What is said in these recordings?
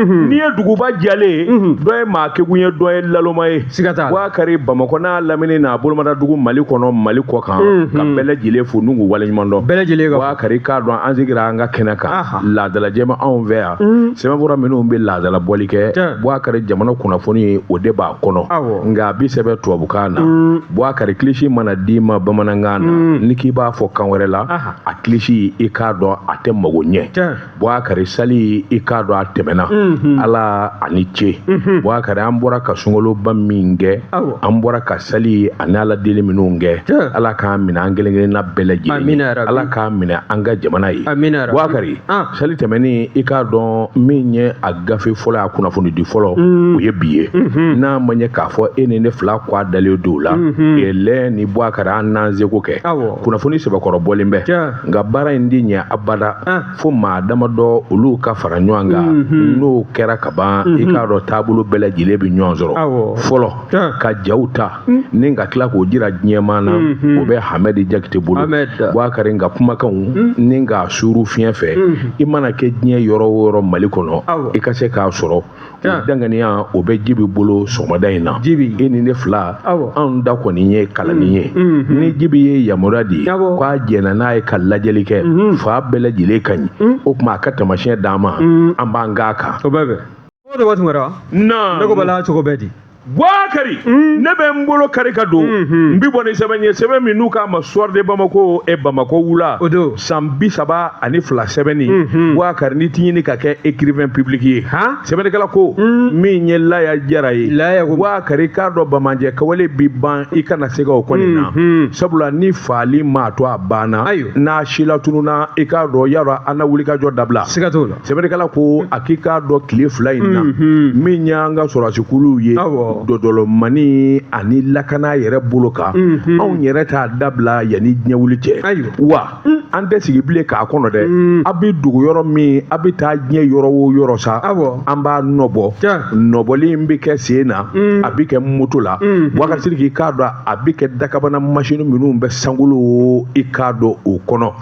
N'i ye duguba jalen ye, dɔ ye maa kekun ye, dɔ ye laloma ye. Siga t'a la. Bubakari, Bamakɔ n'a lamini n'a bolomada dugu, Mali kɔnɔ, Mali kɔ kan, ka bɛɛ lajɛlen fo n'u k'u waleɲuman dɔn. Bɛɛ lajɛlen ka. Bubakari, k'a dɔn an sigira an ka kɛnɛ kan. Laadalajɛ ma anw fɛ yan, sɛbɛnfura minnu bɛ laadala bɔli kɛ. Bubakari, jamana kunnafoni, o de b'a kɔnɔ, nka a bi sɛbɛn tubabukan na. Bubakari, kilisi mana d'i ma bamanankan na, ni k'i b'a fɔ kan wɛrɛ la, a kilisi, i k'a dɔn a tɛ mago ɲɛ. Bubakari, sali, i k'a dɔn a tɛmɛna. Ala ani ce. Bubakari, an bɔra ka sunkaloba min kɛ, an bɔra ka sali ani Ala deli minnu kɛ, Ala k'an minɛ an kelen kelenna bɛɛ lajɛlen, Ala k'an minɛ an ka jamana ye. Bubakari, sali tɛmɛnen, i k'a dɔn min ye a gafe fɔlɔ, a kunnafoni di fɔlɔ, o ye bi ye. N'a ma ɲɛ k'a fɔ e ni ne fila ko a dalen don la lɛ ni Bubakari, an n'an seko kɛ, kunnafoni sɛbɛkɔrɔ bɔlen bɛ, nka baara in ti ɲɛ abada fo maa damadɔ olu ka fara ɲɔgɔn kan. N'o kɛra ka ban, i k'a dɔn taabolo bɛɛ lajɛlen bɛ ɲɔgɔn sɔrɔ. Fɔlɔ, ka jaw ta ni ka tila k'o jira diɲɛmaa na, o bɛ Hamɛdi Jakite bolo. Bubakari, nka kumakanw ni k'a suuru fiɲɛ fɛ, i mana kɛ diɲɛ yɔrɔ o yɔrɔ Mali kɔnɔ, i ka se k'a sɔrɔ, o danganiya, o bɛ Jibi bolo sɔgɔmada in na. E ni ne fila, anw da kɔni ye kalanni ye. Ni Jibi ye yamaruya di k'a jɛnna n'a ye ka lajɛli kɛ, fa bɛɛ lajɛlen ka ɲi, o tuma a ka taamasiyɛn d'an ma, an b'an k'a kan. O bɛɛ bɛ o de waati. Ne ko bala, cogo bɛɛ di? Bubakari, ne bɛ n bolo kari ka don, n bi bɔ ni sɛbɛn ye, sɛbɛn min n'u k'a ma Soir de Bamako e Bamakɔ wula. O don. San 32 sɛbɛnni. Bubakari, n'i ti ɲini ka kɛ écrivain public ye, sɛbɛnnikɛla ko min ye Laya Jara ye. Laya ko. Bubakari, k'a dɔn bamanjɛ kawale bi ban, i kana se ka o kɔni na, sabula ni faali m'a to a banna, n'a sila tununna, i k'a dɔn yarɔ an na wulikajɔ dabila. Siga t'o la. Sɛbɛnnikɛla ko a k'i k'a dɔn tile 2 in na, min y'an ka sɔrɔdasikuluw ye, dɔdɔlɔmani ani lakana yɛrɛ bolo kan, anw yɛrɛ t'a dabila yanni diɲɛ wuli cɛ. Wa an tɛ sigi bilen k'a kɔnɔ dɛ. A bɛ dugu yɔrɔ min, a bɛ taa diɲɛ yɔrɔ o yɔrɔ sa, an b'a nɔbɔ. Nɔbɔli in bɛ kɛ sen na, a bɛ kɛ moto la. Bubakari Sidiki, k'a dɔn a bɛ kɛ dakabana masini minnu bɛ sankolo, i k'a dɔn o kɔnɔ,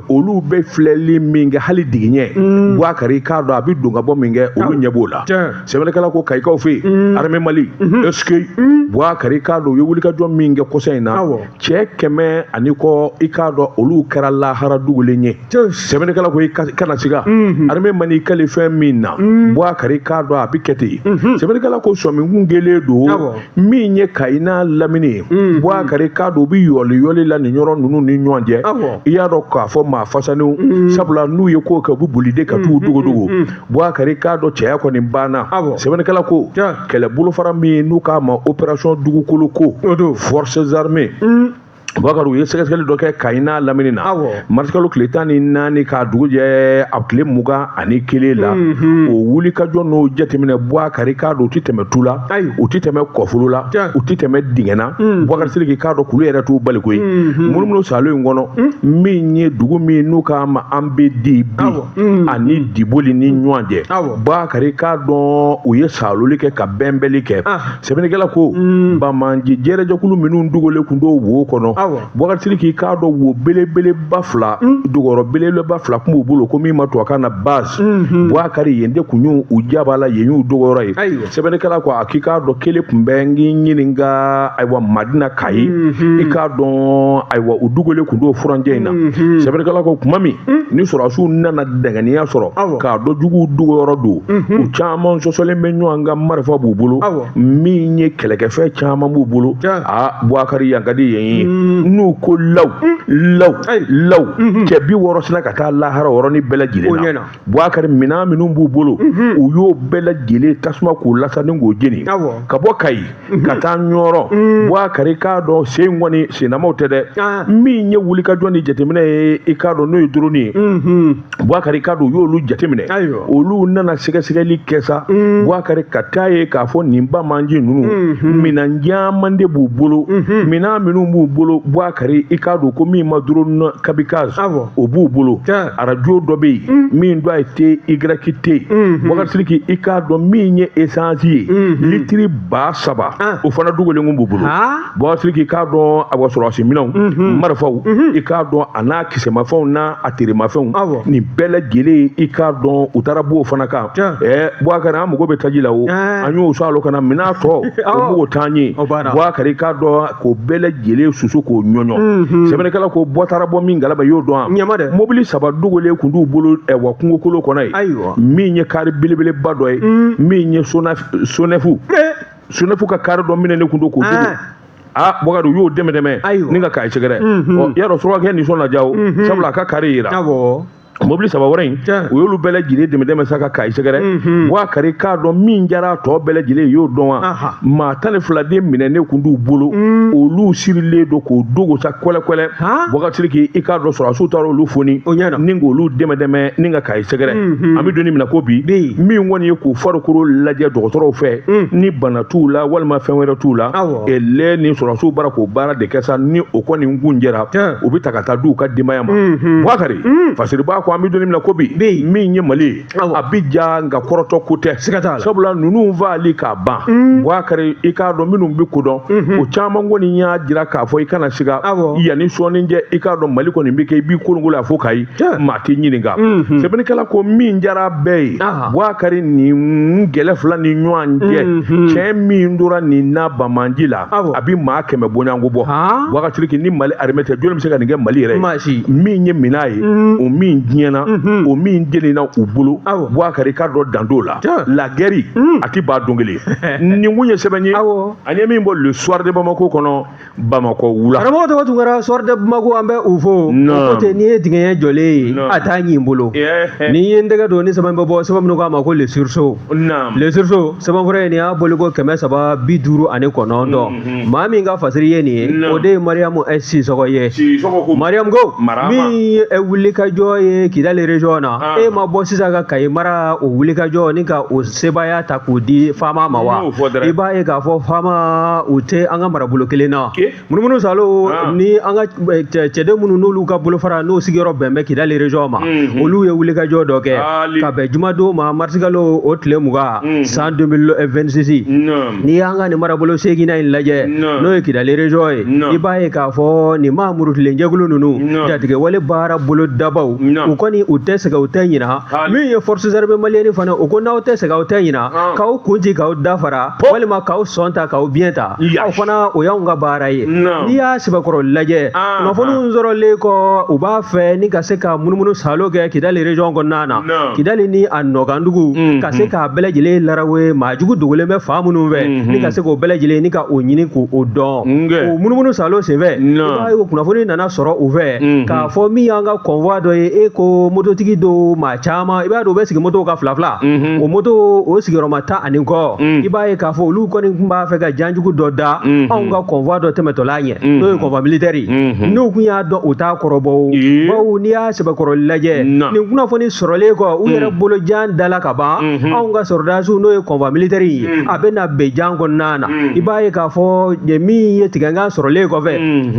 olu bɛ filɛli min kɛ hali digiɲɛ. Bubakari, k'a dɔn a bɛ don ka bɔ min kɛ, olu ɲɛ b'o la. Sɛbɛnnikɛla ko kayikaw fɛ yen, armée Mali est-ce que Bubakari, k'a dɔn u ye wulikajɔ min kɛ kɔsa in na, cɛ 100 ani kɔ, i k'a dɔn olu kɛra lahara dugulen ye. Sɛbɛnnikɛla ko i kana siga, armée Mali kale fɛn min na, Bubakari, k'a dɔn a bɛ kɛ ten. Sɛbɛnnikɛla ko sɔminkun kɛlen don min ye Kayi n'a lamini ye. Bubakari, k'a dɔn u bɛ yɔli yɔli la nin yɔrɔ ninnu ni ɲɔgɔn cɛ. I y'a dɔn k'a fɔ maa fasalenw, sabula n'u ye ko kɛ, u bɛ boli de ka t'u dogodogo. Bubakari, k'a dɔn cɛya kɔni banna. Sɛbɛnnikɛla ko kɛlɛ bolofara min n'u k'a ma opération dugukolo ko, forces armées, Bubakari, u ye sɛgɛsɛgɛli dɔ kɛ Kayi n'a lamini na marisikalo tile 14 k'a dugu jɛ a tile 21 la. O wulikajɔ n'o jateminɛ, Bubakari, k'a dɔn u tɛ tɛmɛ tu la, u tɛ tɛmɛ kɔfolo la, u tɛ tɛmɛ dingɛ na. Bubakari Sidiki, k'a dɔn kulu yɛrɛ t'u bali koyi. Munumunu salo in kɔnɔ, min ye dugu min n'u k'a ma an bɛ di bi ani Diboli ni ɲɔgɔn cɛ, Bubakari, k'a dɔn u ye saloli kɛ ka bɛnbɛnli kɛ. Sɛbɛnnikɛla ko banbaanci jɛrɛjɛkulu minnu dogolen tun don wo kɔnɔ, Bubakari Sidiki, k'a dɔn wo belebeleba fila, duguyɔrɔ belebeleba fila tun b'u bolo ko min ma tubabukan na base. Bubakari, yen de tun y'u u jaba la, yen y'u dogoyɔrɔ ye. Sɛbɛnnikɛla ko a k'i k'a dɔn kelen tun bɛ n k'i ɲininka, ayiwa, Madina Kayi, i k'a dɔn ayiwa u dogolen tun don furancɛ in na. Sɛbɛnnikɛla ko tuma min ni sɔrɔdasiw nana danganiya sɔrɔ k'a dɔn juguw dogoyɔrɔ don, u caman sɔsɔlen bɛ ɲɔgɔn kan, marifa b'u bolo, min ye kɛlɛkɛfɛn caman b'u bolo. Aa Bubakari, yan ka di yen ye. N'u ko law law law, cɛ 60 sina ka taa lahara yɔrɔnin bɛɛ lajɛlen na. Bubakari, minɛn minnu b'u bolo, u y'o bɛɛ lajɛlen tasuma k'u lasa ni k'o jeni ka bɔ Kayi ka taa Ɲɔrɔ. Bubakari, k'a dɔn sen kɔni sennamaw tɛ dɛ. Min ye wulikajɔ ni jateminɛ ye, i k'a dɔn n'o ye drone ye, Bubakari, k'a dɔn u y'olu jateminɛ, olu nana sɛgɛsɛgɛli kɛ sa. Bubakari, ka taa ye k'a fɔ nin banbaanci ninnu, minɛn caman de b'u bolo, minɛn minnu b'u bolo. bolo Bubakari i k'a dɔn ko min ma drone kamikaze o b'u bolo arajo dɔ bɛ yen min tɔgɔ ye TYT Bubakari Sidiki i k'a dɔn min ye essence ye litiri 3000 o fana dogolen kun b'u bolo Bubakari Sidiki i k'a dɔn awa sɔrɔdasi minɛnw marifaw i k'a dɔn a n'a kisɛmafɛnw n'a a terimafɛnw nin bɛɛ lajɛlen i k'a dɔn u taara b'o fana kan ɛɛ Bubakari an mago bɛ taji la o an y'o sɔrɔ ka na minɛn tɔ o mago t'an ye Bubakari i k'a dɔn k'o bɛɛ lajɛlen susu k'o ɲɔɲɔ sɛbɛnnikɛla ko bɔ taara bɔ min kalama i y'o dɔn wa mobili saba dogolen kun t'u bolo wa kungokolo kɔnɔ yen min ye kari belebeleba dɔ ye min ye SONEF SONEF ka kari dɔ minɛnen kun don k'o dogo aa Bubakari u y'o dɛmɛ dɛmɛ ni ka Kayi sɛgɛrɛ ɔ y'a dɔn surakakɛ nisɔn na diya o sabula a ka kari yera mobili saba wɛrɛ in u y'olu bɛɛ lajɛlen dɛmɛ dɛmɛ sa ka Kayi sɛgɛrɛ Bubakari k'a dɔn min diyara tɔ bɛɛ lajɛlen y'o dɔn wa maa 12 de minɛnen kun t'u bolo olu sirilen don k'o dogo sa kɔlɛkɔlɛ Bubakari Sidiki i k'a dɔn sɔrɔdasiw taara olu foni ni k'olu dɛmɛ dɛmɛ ni ka Kayi sɛgɛrɛ an bɛ don min na ko bi min kɔni ye k'u farikolo lajɛ dɔgɔtɔrɔw fɛ ni bana t'u la walima fɛn wɛrɛ t'u la ele ni sɔrɔdasiw bara k'o baara de kɛ sa ni o kɔni kuncɛra u bɛ ta ka taa di u ka denbaya ma Bubakari fasiriba ko an bɛ don min na ko bi min ye Mali ye a bɛ ja nka kɔrɔtɔ ko tɛ sabula ninnu faali k'a ban Bubakari i k'a dɔn minnu bɛ ko dɔn o caman kɔni y'a jira k'a fɔ i kana siga yanni sɔɔni cɛ i k'a dɔn Mali kɔni bɛ kɛ i b'i kolonkolon a fo Kayi maa t'i ɲininka sɛbɛnnikɛla ko min diyara bɛɛ ye Bubakari nin gɛlɛ fila ni ɲɔgɔn cɛ cɛ min tora nin na banbaanci la a bɛ maa 100 bɔɲɔgɔnko bɔ Bubakari Sidiki ni Mali armée tɛ jɔni bɛ se ka nin kɛ Mali yɛrɛ ye min ye minɛn ye o min tiɲɛna o min jenina u bolo Bubakari k'a dɔn dan t'o la la guerre a tɛ ban don kelen nin kun ye sɛbɛn ye an ye min bɔ Le Soir de Bamako kɔnɔ Bamakɔ wula karamɔgɔ tɔgɔ Tunkara Soir de Bamako an bɛ u fo o ko ten n'i ye dingɛ ɲɛ jɔlen ye a t'a ɲin bolo n'i ye n tɛgɛ don ni sɛbɛn bɛ bɔ sɛbɛn minnu k'a ma ko Le Sursaut Le Sursaut sɛbɛnfura ye nin y'a bɔliko 359 maa min ka fasiri ye nin ye o de ye Mariyamu Sisɔkɔ ye Mariyamu ko min ye wulikajɔ ye Kidali région na e ma bɔ sisan ka Kayi mara o wulikajɔ ni ka o sebaaya ta k'o di FAMa ma wa i b'a ye k'a fɔ FAMa u tɛ an ka marabolo kelen na munumunu salo ni an ka cɛden minnu n'olu ka bolofara n'o sigiyɔrɔ bɛn bɛ Kidali région ma olu ye wulikajɔ dɔ kɛ ka bɛn jumadon ma marisikalo o tile 20 san 2026 n'i y'an ka nin marabolo seeginnan in lajɛ n'o ye Kidali région ye i b'a ye k'a fɔ nin maa murutilen jɛkulu ninnu jatigɛwale baara bolodabaw u kɔni u tɛ sɛgɛn u tɛ ɲina min ye forces armées maliennes fana u ko n'aw tɛ sɛgɛn aw tɛ ɲina k'aw kun ci k'aw da fara walima k'aw sɔn ta k'aw biɲɛ ta aw fana o y'anw ka baara ye n'i y'a sɛbɛkɔrɔ lajɛ kunnafoniw sɔrɔlen kɔ u b'a fɛ ni ka se ka munumunu salo kɛ Kidali région kɔnɔna na Kidali ni a nɔkandugu ka se k'a bɛɛ lajɛlen larawe maa jugu dogolen bɛ fan minnu fɛ ni ka se k'o bɛɛ lajɛlen ni ka o ɲini k'o dɔn o munumunu salo senfɛ i b'a ye o kunnafoni nana sɔrɔ u fɛ k'a fɔ min y'an ka convoi dɔ ye e ko mototigi dɔw maa caman i b'a dɔn u bɛ sigi motow kan fila fila o moto o sigiyɔrɔma tan ani kɔ i b'a ye k'a fɔ olu kɔni tun b'a fɛ ka janjugu dɔ da anw ka convoi dɔ tɛmɛtɔla ɲɛ n'o ye convoi militaire ye n'u kun y'a dɔn u t'a kɔrɔbɔ o bawo n'i y'a sɛbɛkɔrɔ lajɛ nin kunnafoni sɔrɔlen kɔ u yɛrɛ bolo jan dala ka ban anw ka sɔrɔdasiw n'o ye convoi militaire ye a bɛ na ben jan kɔnɔna na i b'a ye k'a fɔ min ye tigɛnkan sɔrɔlen kɔfɛ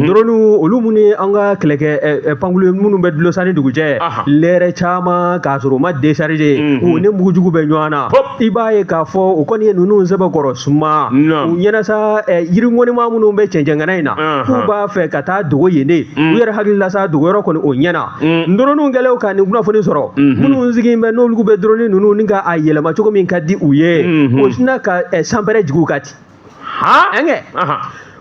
drone olu minnu ye an ka kɛlɛkɛ pankulu minnu bɛ dulon san ni dugu cɛ lɛrɛ caman k'a sɔrɔ u ma décharger u ni mugujugu bɛ ɲɔgɔn na i b'a ye k'a fɔ o kɔni ye ninnu sɛbɛkɔrɔ suma u ɲɛna sa yiriŋɔnima minnu bɛ cɛncɛngana in na k'u b'a fɛ ka taa dogo yen de u yɛrɛ hakili la sa dogoyɔrɔ kɔni o ɲɛna drone kɛlen ka nin kunnafoni sɔrɔ minnu sigilen bɛ n'olu bɛ drone ninnu ni ka a yɛlɛma cogo min ka di u ye o sinna ka sanpɛrɛn jigin u kan ten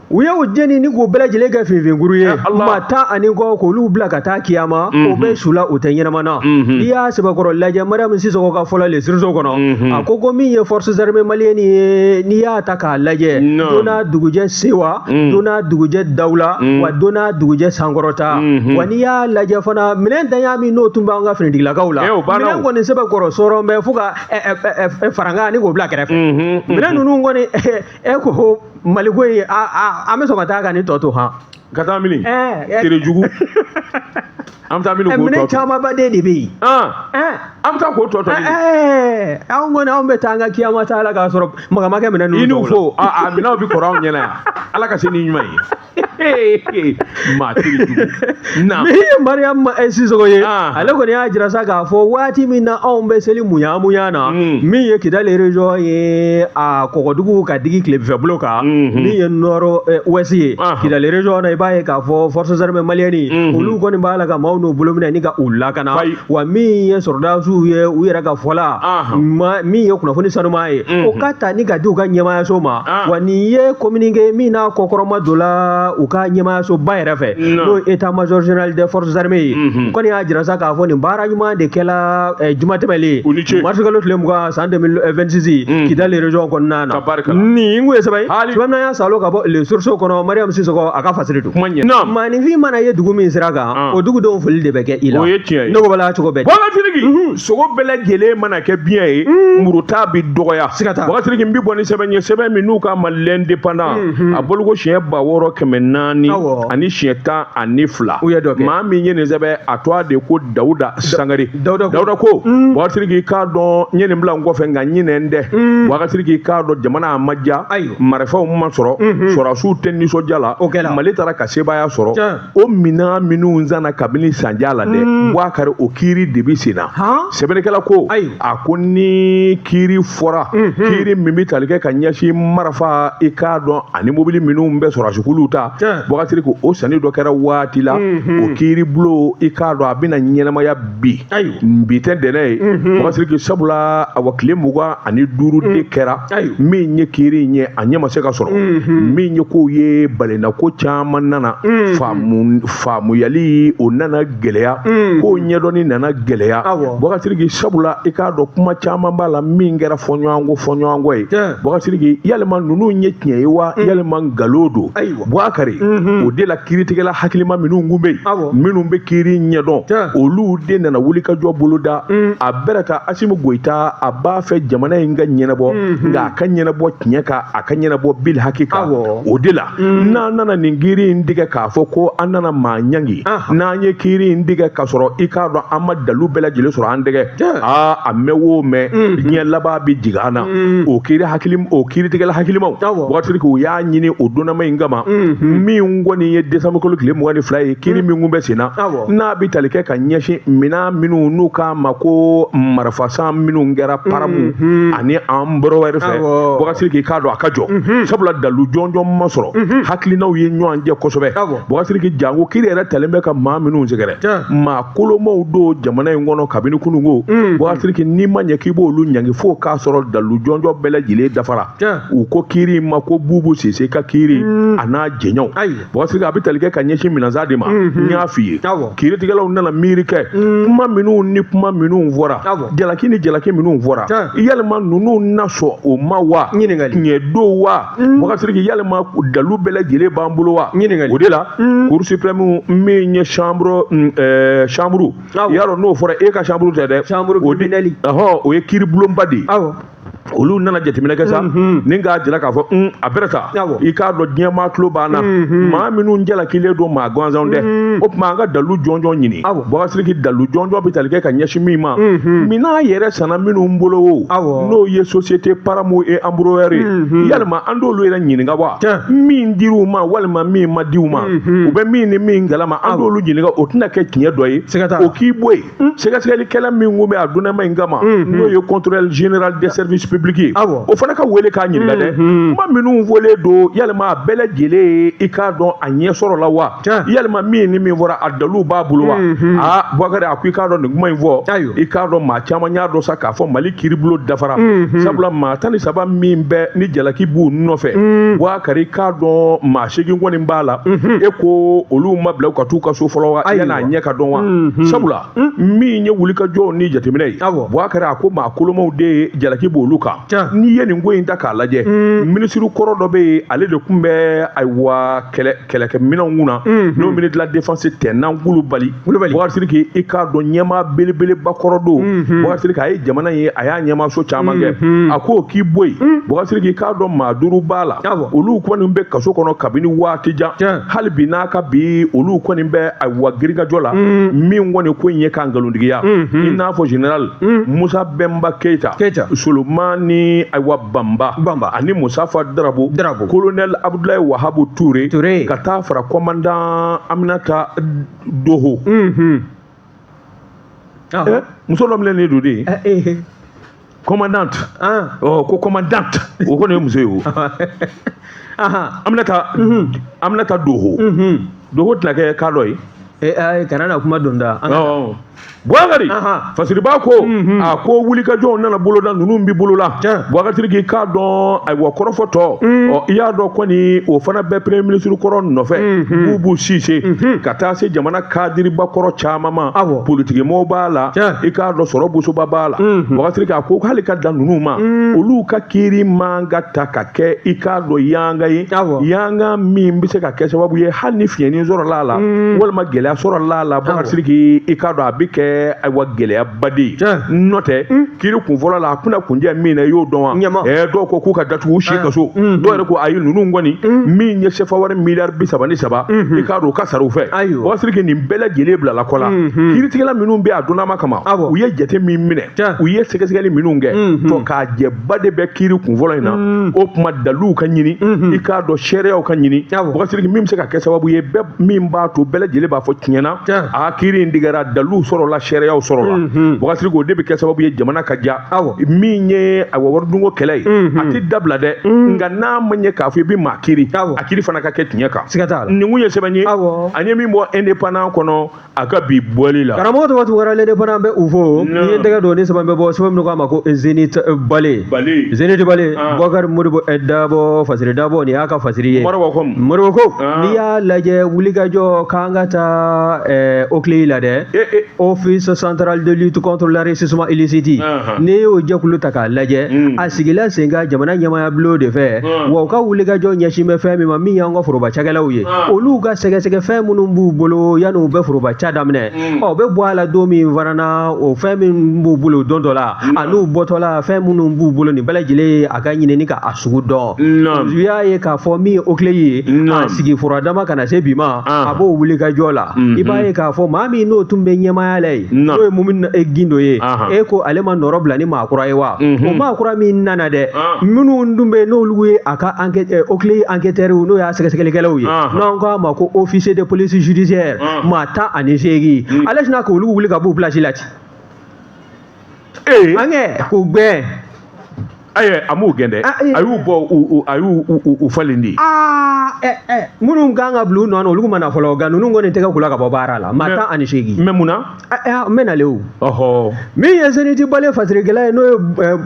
u ye u jeni ni k'u bɛɛ lajɛlen kɛ finfinkuru ye maa tan ani kɔ k'olu bila ka taa kiyama o bɛ su la u tɛ ɲɛnama na n'i y'a sɛbɛkɔrɔ lajɛ Mariam Sisɔkɔ ka fɔlɔ Le Sursaut kɔnɔ a ko ko min ye forces armées maliennes ye n'i y'a ta k'a lajɛ don n'a dugujɛ sewa don n'a dugujɛ dawula wa don n'a dugujɛ sankɔrɔta wa n'i y'a lajɛ fana minɛn danya min n'o tun b'an ka finitigilakaw la minɛn kɔni sɛbɛkɔrɔ sɔrɔ bɛ fo ka farankan ni k'o bila kɛrɛfɛ minɛn ninnu kɔni e ko Mali ko in an bɛ sɔn ka taa ka nin tɔ to han ka taa mini tere jugu an bɛ taa mini k'o tɔ to minɛn camanba de bɛ yen an bɛ taa k'o tɔ to anw kɔni anw bɛ taa an ka kiyama taa la k'a sɔrɔ maga ma kɛ minɛn ninnu i n'u fo a minɛnw bɛ kɔrɔ anw ɲɛna yan ala ka se ni ɲuman ye. Maa teri jugu. Min ye Mariam Sisoko ye, ale kɔni y'a jira sa k'a fɔ waati min na anw bɛ seli munya munya na, min ye Kidali région ye, a kɔgɔdugu ka digi tilebinfɛ bolo kan, min ye nord ouest ye Kidali région na, i b'a ye k'a fɔ forces armées maliennes olu kɔni b'a la ka maaw n'u bolo minɛ ni ka u lakana. Wa min ye sɔrɔdasiw ye, u yɛrɛ ka fɔ la, min ye kunnafoni sanuman ye, o ka ta ni ka di u ka ɲɛmaayaso ma. Wa nin ye communiqué min n'a kɔkɔrɔma donna u ka ɲɛmaayasoba yɛrɛ fɛ, n'o ye état major général des forces armées ye. U kɔni y'a jira sa k'a fɔ nin baara ɲuman de kɛla juma tɛmɛlen, mars kalo tile 20 san 2026, Kidali région kɔnɔna na. Nin kun ye sɛbɛn ye, sɛbɛn min y'a salo ka bɔ Le Source kɔnɔ. Mariam Sisoko a ka fasiri don. Maaninfin mana ye dugu min sira kan, o dugudenw foli de bɛ kɛ i la. O ye tiɲɛ ye. Ne ko bala cogo bɛɛ. Bɔkatigi, sogo bɛɛ lajɛlen mana kɛ biɲɛ ye, muruta bɛ dɔgɔya. Siga t'a la. Bɔkatigi, n bɛ bɔ ni sɛbɛn ye, sɛbɛn min n'u k'a ma L'Indépendant, a bɔliko siɲɛ 6400 ani siɲɛ 12. U ye dɔ kɛ. Maa min ye nin sɛbɛn, a tɔgɔ de ko Dawuda Sangare. Dawuda ko Bɔkatigi, k'a dɔn n ye nin bila n kɔfɛ, nka ɲinɛ tɛ. Bɔkatigi, k'a dɔn jamana a ma diya, marifaw ma sɔrɔ, sɔrɔdasiw tɛ nisɔndiya la. Mali taara ka sebaaya sɔrɔ. O minɛn minnu sanna kabini sanja la dɛ, Bubakari, o kiiri de bɛ sen na. Sɛbɛnnikɛla ko a ko ni kiiri fɔra, kiiri min bɛ tali kɛ ka ɲɛsin marifa, i k'a dɔn, ani mobili minnu bɛ sɔrɔdasikuluw ta, Bubakari, ko o sanni dɔ kɛra waati la, o kiiri bulon, i k'a dɔn, a bɛna ɲɛnamaya bi. Bi tɛ dɛnɛ ye, Bubakari, sabula awa tile 25 de kɛra min ye kiiri in ye, a ɲɛ ma se ka sɔrɔ. Min ye kow ye, balenna ko caman nana, faamuyali o nana gɛlɛya, ko ɲɛdɔnni nana gɛlɛya. Bubakari, sabula i k'a dɔn kuma caman b'a la min kɛra fɔɲɔgɔnkɔ ye. Bubakari, yalima ninnu ye tiɲɛ ye wa, yalima nkalon don? Bubakari, o de la kiiritigɛla hakilima minnu kun bɛ yen, minnu bɛ kiiri ɲɛdɔn, olu de nana wulikajɔ boloda. A bɛrɛ ta Asimi Goyita, a b'a fɛ jamana in ka ɲɛnabɔ, nka a ka ɲɛnabɔ tiɲɛ kan, a ka ɲɛnabɔ bil haki kan. O de la n'an nana nin kiiri in tigɛ k'a fɔ ko an nana maa ɲangi, n'an ye kiiri in tigɛ k'a sɔrɔ i k'a dɔn an ma dalu bɛɛ lajɛlen sɔrɔ an tɛgɛ, aa a mɛn o mɛn, diɲɛ laban bɛ jigin an na. O kiiri hakili, o kiiritigɛla hakilimaw, Bubakari, u y'a ɲini o donnama in kama, min kɔni ye décembre kalo tile 22 ye, kiiri min kun bɛ sen na, n'a bɛ tali kɛ ka ɲɛsin minɛn minnu n'u k'a ma ko marifasan minnu kɛra Paramu ani Embraer fɛ. Bubakari, k'i k'a dɔn a ka jɔ, sabula dalu jɔnjɔn ma sɔrɔ, hakilinaw ye ɲɔgɔn jɛ kosɛbɛ. Bubakari, janko kiiri yɛrɛ talen bɛ ka maa minnu sɛgɛrɛ, maa kolomaw don jamana in kɔnɔ kabini kununko. Bubakari, n'i ma ɲɛ k'i b'olu ɲangi fo k'a sɔrɔ dalu jɔnjɔn bɛɛ lajɛlen dafara. U ko kiiri in ma ko Bubu Sise ka kiiri a n'a jɛɲɔgɔnw. Bubakari, a bɛ tali kɛ ka ɲɛsin minɛnsan de ma. N y'a f'i ye, kiiritigɛlaw nana miiri kɛ, kuma minnu ni kuma minnu fɔra, jalaki ni jalaki minnu fɔra, yalima ninnu na sɔn o ma wa, tiɲɛ don wa? Bubakari, yalima dalu bɛɛ lajɛlen b'an bolo wa? O de la Cour suprême min ye chambre, y'a dɔn n'o fɔra e ka chambre tɛ dɛ, chambre criminelle, o ye kiiribulonba de ye. Olu nana jateminɛ kɛ sa, ni k'a jira k'a fɔ a bɛrɛ ta, i k'a dɔn diɲɛ maa tulo b'an na, maa minnu jalakilen don maa gansanw tɛ. O tuma an ka dalu jɔnjɔn ɲini. Bubakari, dalu jɔnjɔn bɛ tali kɛ ka ɲɛsin min ma, minɛn yɛrɛ sanna minnu bolo o, n'o ye société Paramu et Embraer ye, yalima an t'olu yɛrɛ ɲininka wa, min dir'u ma walima min ma di u ma, u bɛ min ni min kalama, an t'olu ɲininka? O tɛna kɛ tiɲɛ dɔ ye, o k'i bɔ yen. Sɛgɛsɛgɛlikɛla min kun bɛ a donnama in kama, n'o ye contrôleur général des services publics ye, o fana ka wele k'a ɲininka dɛ, kuma minnu fɔlen don, yalima a bɛɛ lajɛlen ye i k'a dɔn a ɲɛ sɔrɔ la wa, yalima min ni min fɔra a dalu b'a bolo wa? Aa Bubakari, a ko i k'a dɔn nin kuma in fɔ, i k'a dɔn maa caman y'a dɔn sa k'a fɔ Mali kiiribulon dafara, sabula maa 13 min bɛ ni jalaki b'u nɔfɛ, Bubakari, i k'a dɔn maa 8 kɔni b'a la. E ko olu ma bila u ka t'u ka so fɔlɔ wa, yan'a ɲɛ ka dɔn wa? Sabula min ye wulikajɔw ni jateminɛ ye, Bubakari, a ko maa kolomaw de ye jalaki b'olu kan. N'i ye nin ko in ta k'a lajɛ, minisiri kɔrɔ dɔ bɛ yen, ale de tun bɛ ayiwa kɛlɛkɛminɛnw kunna, n'o ministre de la défense Tɛnan Kulubali. Bubakari, i k'a dɔn ɲɛmaa belebeleba kɔrɔ don. Bubakari, a ye jamana ye, a y'a ɲɛmaaso caman kɛ, a ko k'i bɔ yen. Bubakari, i k'a dɔn maa 5 b'a la, olu kɔni bɛ kaso kɔnɔ kabini waati jan, hali bi n'a ka bi olu kɔni bɛ ayiwa girinkajɔ la, min kɔni ko in ye k'a nkalontigiya, i n'a fɔ général Musa Bɛnba Keyita, Solomani Abudramani ayiwa Banba Banba ani Musafa Darabo Darabo colonel Abudulayi Wahabu Ture Ture ka taa fara commandant Aminata Doho. Muso dɔ minɛnen don de. Commandante. Ɔ ko commandante o kɔni ye muso ye o. Aminata Aminata Doho. Doho tɛna kɛ kadɔ ye. Kana na kuma don da. Bubakari Fasiriba ko a ko wulikajɔw nana boloda ninnu bɛ bolola Bubakari Sidiki k'a dɔn ayiwa kɔrɔfɔ tɔ ɔ i y'a dɔn kɔni o fana bɛ premier ministre kɔrɔ nɔfɛ Bubu Sise ka taa se jamana kadiriba kɔrɔ caman ma politikimɔgɔw b'a la i k'a dɔn sɔrɔ bosoba b'a la Bubakari Sidiki a ko hali ka dan ninnu ma olu ka kiiri man ka ta ka kɛ i k'a dɔn yanga ye yanga min bɛ se ka kɛ sababu ye hali ni fiɲɛni sɔrɔla a la walima gɛlɛya sɔrɔla a la Bubakari Sidiki i k'a dɔn a bɛ kɛ ayiwa gɛlɛyaba de ye n'o tɛ kiiri kun fɔlɔ la a kunna kunjɛ min na i y'o dɔn wa dɔw ko k'u ka datugu u si kaso dɔw yɛrɛ ko ayi ninnu kɔni min ye sefa wari miliyari 33 i k'a dɔn u ka sara u fɛ Bubakari Sidiki nin bɛɛ lajɛlen bilala kɔ la kiiritigɛla minnu bɛ a donnama kama u ye jate min minɛ u ye sɛgɛsɛgɛli minnu kɛ tɔ k'a jɛba de bɛ kiiri kun fɔlɔ in na o tuma daliluw ka ɲini i k'a dɔn seereyaw ka ɲini Bubakari Sidiki min bɛ se ka kɛ sababu ye bɛɛ min b'a to bɛɛ lajɛlen b'a fɔ tiɲɛ na a kiiri in tigɛra daliluw sɔrɔla seereyaw sɔrɔla Bubakari Sidiki o de bɛ kɛ sababu ye jamana ka ja min ye awa waridunko kɛlɛ ye a tɛ dabila dɛ nka n'a ma ɲɛ k'a fɔ i bɛ maa kiiri a kiiri fana ka kɛ tiɲɛ kan nin kun ye sɛbɛn ye an ye min bɔ indépendant kɔnɔ a ka bi bɔli la karamɔgɔ tɔgɔ Tunkara l'indépendant bɛ u fo n'i ye tɛgɛ don ni sɛbɛn bɛ bɔ sɛbɛn min k'a ma ko Zenith Bale Zenith Bale Bubakari Modibo Dabo Fasiri Dabo nin y'a ka fasiri ye Modibo ko n'i y'a lajɛ wulikajɔ k'an ka taa OCLEI la dɛ Office central de lutte contre l'enrichissement illicite n'i y'o jɛkulu ta k'a lajɛ a sigila sen kan jamana ɲɛmaaya bulon de fɛ wa u ka wulikajɔ ɲɛsin bɛ fɛn min ma min y'an ka foroba cakɛlaw ye olu ka sɛgɛsɛgɛ fɛn minnu b'u bolo yanni u bɛ foroba ca daminɛ ɔ bɛ bɔ a la don min fana na o fɛn min b'u bolo don dɔ la an'u bɔtɔla fɛn minnu b'u bolo nin bɛɛ lajɛlen a ka ɲinini ka a sugu dɔn u y'a ye k'a fɔ min ye OCLEI ye a sigi furadama ka na se bi ma a b'o wulikajɔ la i b'a ye k'a fɔ maa min n'o tun bɛ ɲɛmaaya la yen n'o ye Mumini Gindo ye e ko ale ma nɔrɔ bila ni maa kura ye wa o maa kura min nana dɛ minnu dun bɛ n'olu ye a ka enquête OCLEI enquêteurs n'o y'a sɛgɛsɛgɛlikɛlaw ye n'an k'a ma ko officier de police judiciaire maa 18 ale sinna k'olu wuli ka b'u place la ten an kɛ k'u gɛn. Ayi a m'u gɛn dɛ a y'u bɔ a y'u u falen de. Minnu kan ka bila u nɔ na olu ma na fɔlɔ nka ninnu kɔni tɛgɛ k'u la ka bɔ baara la maa 18. Mais mun na. N bɛ nalen o. Min ye Zenith Bale fasirikɛla ye n'o ye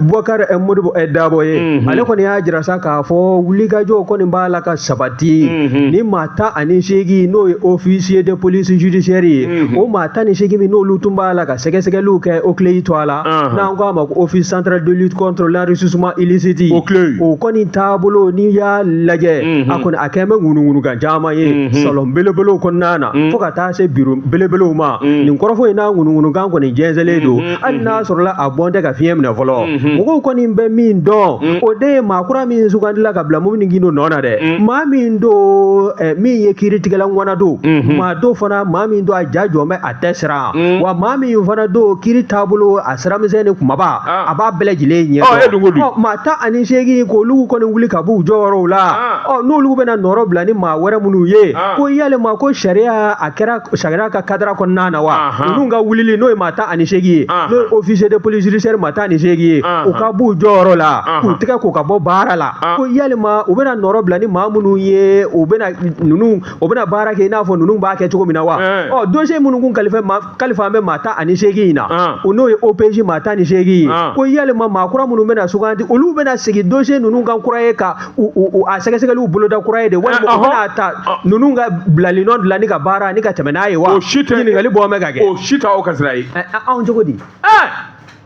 Bubakari Modibo Dabo ye ale kɔni y'a jira sa k'a fɔ wulikajɔ kɔni b'a la ka sabati ni maa 18 n'o ye officier de police judiciaire ye o maa 18 min n'olu tun b'a la ka sɛgɛsɛgɛliw kɛ OCLEI tɔgɔ la n'an k'a ma ko office central de lutte contre l'enrichissement illicite o kɔni taabolo n'i y'a lajɛ a kɔni a kɛn bɛ ŋunuŋunukan caman ye salon belebelew kɔnɔna na fo ka taa se biro belebelew ma nin kɔrɔfɔ in n'a ŋunuŋunukan kɔni jɛnsɛnlen don hali n'a sɔrɔla a bɔn tɛ ka fiɲɛ minɛ fɔlɔ mɔgɔw kɔni bɛ min dɔn o de ye maa kura min sugandila ka bila Mumini Gindo nɔ na dɛ maa min don min ye kiiritigɛla ŋana don maa don fana maa min don a ja jɔn bɛ a tɛ siran wa maa min fana don kiiri taabolo a siramisɛn ni kumaba a b'a bɛɛ lajɛlen ɲɛ dɔn maa 18 k'olu kɔni wuli ka b'u jɔyɔrɔw la ɔ n'olu bɛna nɔrɔ bila ni maa wɛrɛ minnu ye ko yalima ko sariya a kɛra sariya ka kadara kɔnɔna na wa ninnu ka wulili n'o ye maa 18 ye n'o ye officier de police judiciaire maa 18 ye u ka b'u jɔyɔrɔ la k'u tɛgɛ ko ka bɔ baara la ko yalima u bɛna nɔrɔ bila ni maa minnu ye u bɛna ninnu o bɛna baara kɛ i n'a fɔ ninnu b'a kɛ cogo min na wa ɔ dossier minnu kun kalifa bɛ maa 18 in na o n'o ye OPJ maa 18 ye ko yalima maa kura minnu bɛna sugandi olu bɛna sigi dossier ninnu kan kura ye ka a sɛgɛsɛgɛliw boloda kura ye de walima u bɛna ta ninnu ka bilali nɔ dilan ni ka baara ni ka tɛmɛ n'a ye wa ɲininkali bɔ bɛ ka kɛ o si t'aw ka sira ye anw cogo di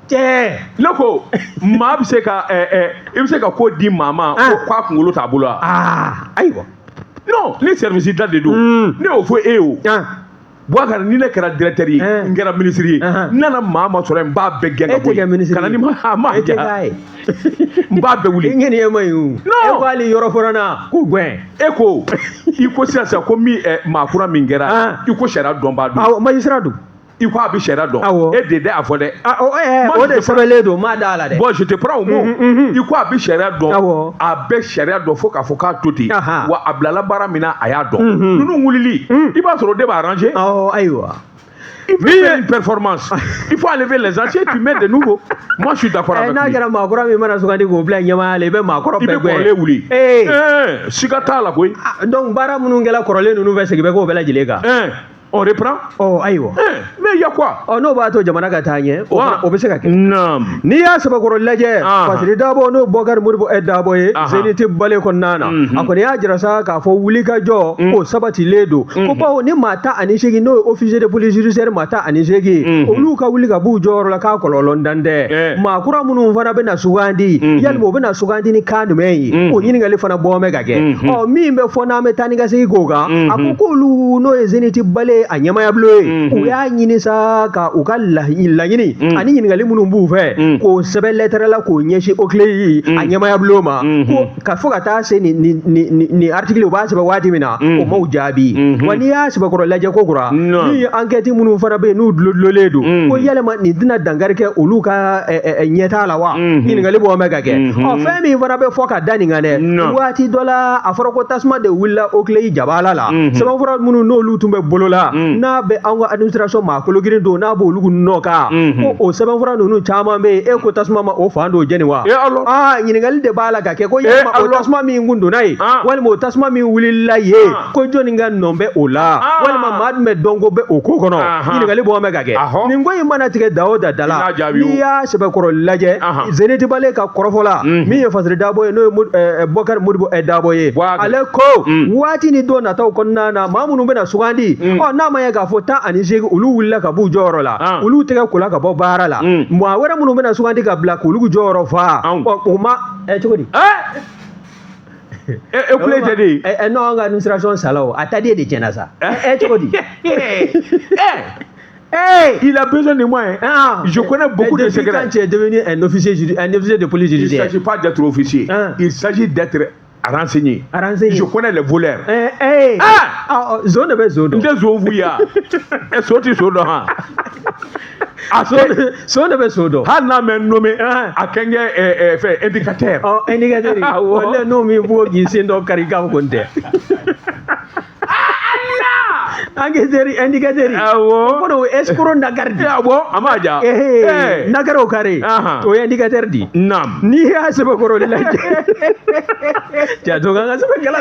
cɛ ne ko maa bɛ se ka i bɛ se ka ko di maa ma ko k'a kunkolo t'a bolo wa ayiwa non ni service da de don ne y'o fɔ e ye o Boubacar ni ne kɛra directeur ye n kɛra ministre ye n nana maa ma sɔrɔ yen n b'a bɛɛ gɛn ka bɔ yen ka na ni maa maa ja n b'a bɛɛ wuli i ŋaniya man ɲi o non e ko hali yɔrɔ fɔlɔ na k'u gɛn e ko i ko sisan sisan ko min maa kura min kɛra i ko sariya dɔnbaa don awɔ magistrat don. I ko a bɛ sariya dɔn. Awɔ. E de tɛ a fɔ dɛ. Ah, o o de sɛbɛnlen don, m'a da a la dɛ. Bon, je te prends au mot. I ko a bɛ sariya dɔn. Awɔ. A bɛ sariya dɔn fo k'a fɔ k'a to ten. Wa a bilala baara min na, a y'a dɔn. Ninnu wulili, i b'a sɔrɔ o de b'a arranger. Awɔ, ayiwa. Il faut faire une performance. Il faut enlever les anciens, tu mets des nouveaux. Moi, je suis d'accord avec N'a lui. kɛra maa kura min mana sugandi k'o bila ɲɛmaaya la, i bɛ maa kɔrɔ I bɛ bɛɛ gɛn. kɔrɔlen wuli. Ee. Siga t'a la koyi. Ah, donc baara minnu kɛla kɔrɔlen ninnu fɛ, segin bɛ k'o bɛɛ lajɛlen kan. On reprend. Ɔ, ayiwa. Mais il y a quoi? Ɔ, n'o b'a to jamana ka taa ɲɛ, o fana o bɛ se ka kɛ. Naam. N'i y'a sɛbɛkɔrɔ lajɛ, Fasiri Dabo, n'o Bɔkari Modibo Dabo ye Zénith Balé kɔnɔna na, a kɔni y'a jira sa k'a fɔ wulikajɔ o sabatilen don, ko bawo ni maa 18, n'o ye officier de police judiciaire maa 18, olu ka wuli ka b'u jɔyɔrɔ la, k'a kɔlɔlɔ dan tɛ. Maa kura minnu fana bɛna sugandi, yalima o bɛna sugandi ni kan jumɛn ye? O ɲininkali fana bɔ bɛ ka kɛ. Ɔ, min bɛ fɔ n'an bɛ taa ni ka segin k'o kan, a ko k'olu, n'o ye Zénith Balé a ɲɛmayabulon ye, u y'a ɲini sa ka u ka laɲini ani ɲininkali minnu b'u fɛ, k'o sɛbɛn lɛtɛrɛ la k'o ɲɛsin OCLEI a ɲɛmayabulon ma, ko ka fo ka taa se nin nin nin nin article, u b'a sɛbɛn waati min na, o m'o jaabi. Wa n'i y'a sɛbɛkɔrɔ lajɛ ko kura, min ye enquête minnu fana bɛ yen n'u dulondulonnen don, ko yalima nin tɛna dankari kɛ olu ka ɲɛtaa la wa? Ɲininkali bɔ bɛ ka kɛ. Ɔ, fɛn min fana bɛ fɔ ka da nin kan dɛ, waati dɔ la a fɔra ko tasuma de wulila OCLEI jabala la, sɛbɛnfura minnu n'olu tun bɛ bolo la, n'a bɛ anw ka administration maa kologirin don, n'a b'olu nɔ kan, ko o sɛbɛnfura ninnu caman bɛ yen, e ko tasuma ma o fan dɔw jeni wa? Aa, ɲininkali de b'a la ka kɛ ko yalima o tasuma min kun donna yen, walima o tasuma min wulila yen, ko jɔnni ka nɔ bɛ o la, walima maa jumɛn dɔnko bɛ o ko kɔnɔ? Ɲininkali bɔ bɛ ka kɛ. Nin ko in mana tigɛ da o da da la, n'i y'a sɛbɛkɔrɔ lajɛ, Zénith Balé ka kɔrɔfɔ la, min ye Fasiri Dabo ye, n'o ye Bɔkari Modibo Dabo ye, ale ko waati ni don nataw kɔnɔna na, maa minnu bɛna sugandi, ɔ, n'a ma ye k'a fɔ 18 olu wulila ka b'u jɔyɔrɔ la, olu tɛgɛ kola ka bɔ baara la, maa wɛrɛ minnu bɛna sugandi ka bila k'olu jɔyɔrɔ fa, ɔ, o ma cogo di? E kule tɛ de. Non, an ka administration sala, o a ta den de tiɲɛna sa. Cogo di? Hey, il a besoin de moi. Hein. Ah, je connais beaucoup de secrets. Quand tu es devenu un officier de police judiciaire. Il ne s'agit pas d'être officier. Il s'agit d'être renseigné. Renseigné. Je connais les voleurs. Eh, eh. Ah, ah, zone bɛ zone dɔn. N tɛ zone f'u ye wa? Ɛ, so tɛ so dɔn han. A so de bɛ so dɔn. Hali n'a mɛ nommé, a kɛ n kɛ fɛn indicateur. Ɔ, indicateur. Awɔ. Walayi, n'o min fɔ k'i sen dɔ kari k'a fɔ ko n tɛ. Enquêteur, indicateur. Awɔ. O kɔnɔ o escroc nakari di. Awɔ, a ma ja. Nakari o kari. O ye indicateur di. Naam. N'i y'a sɛbɛkɔrɔ lajɛ. Janto kan ka sɛbɛn kala.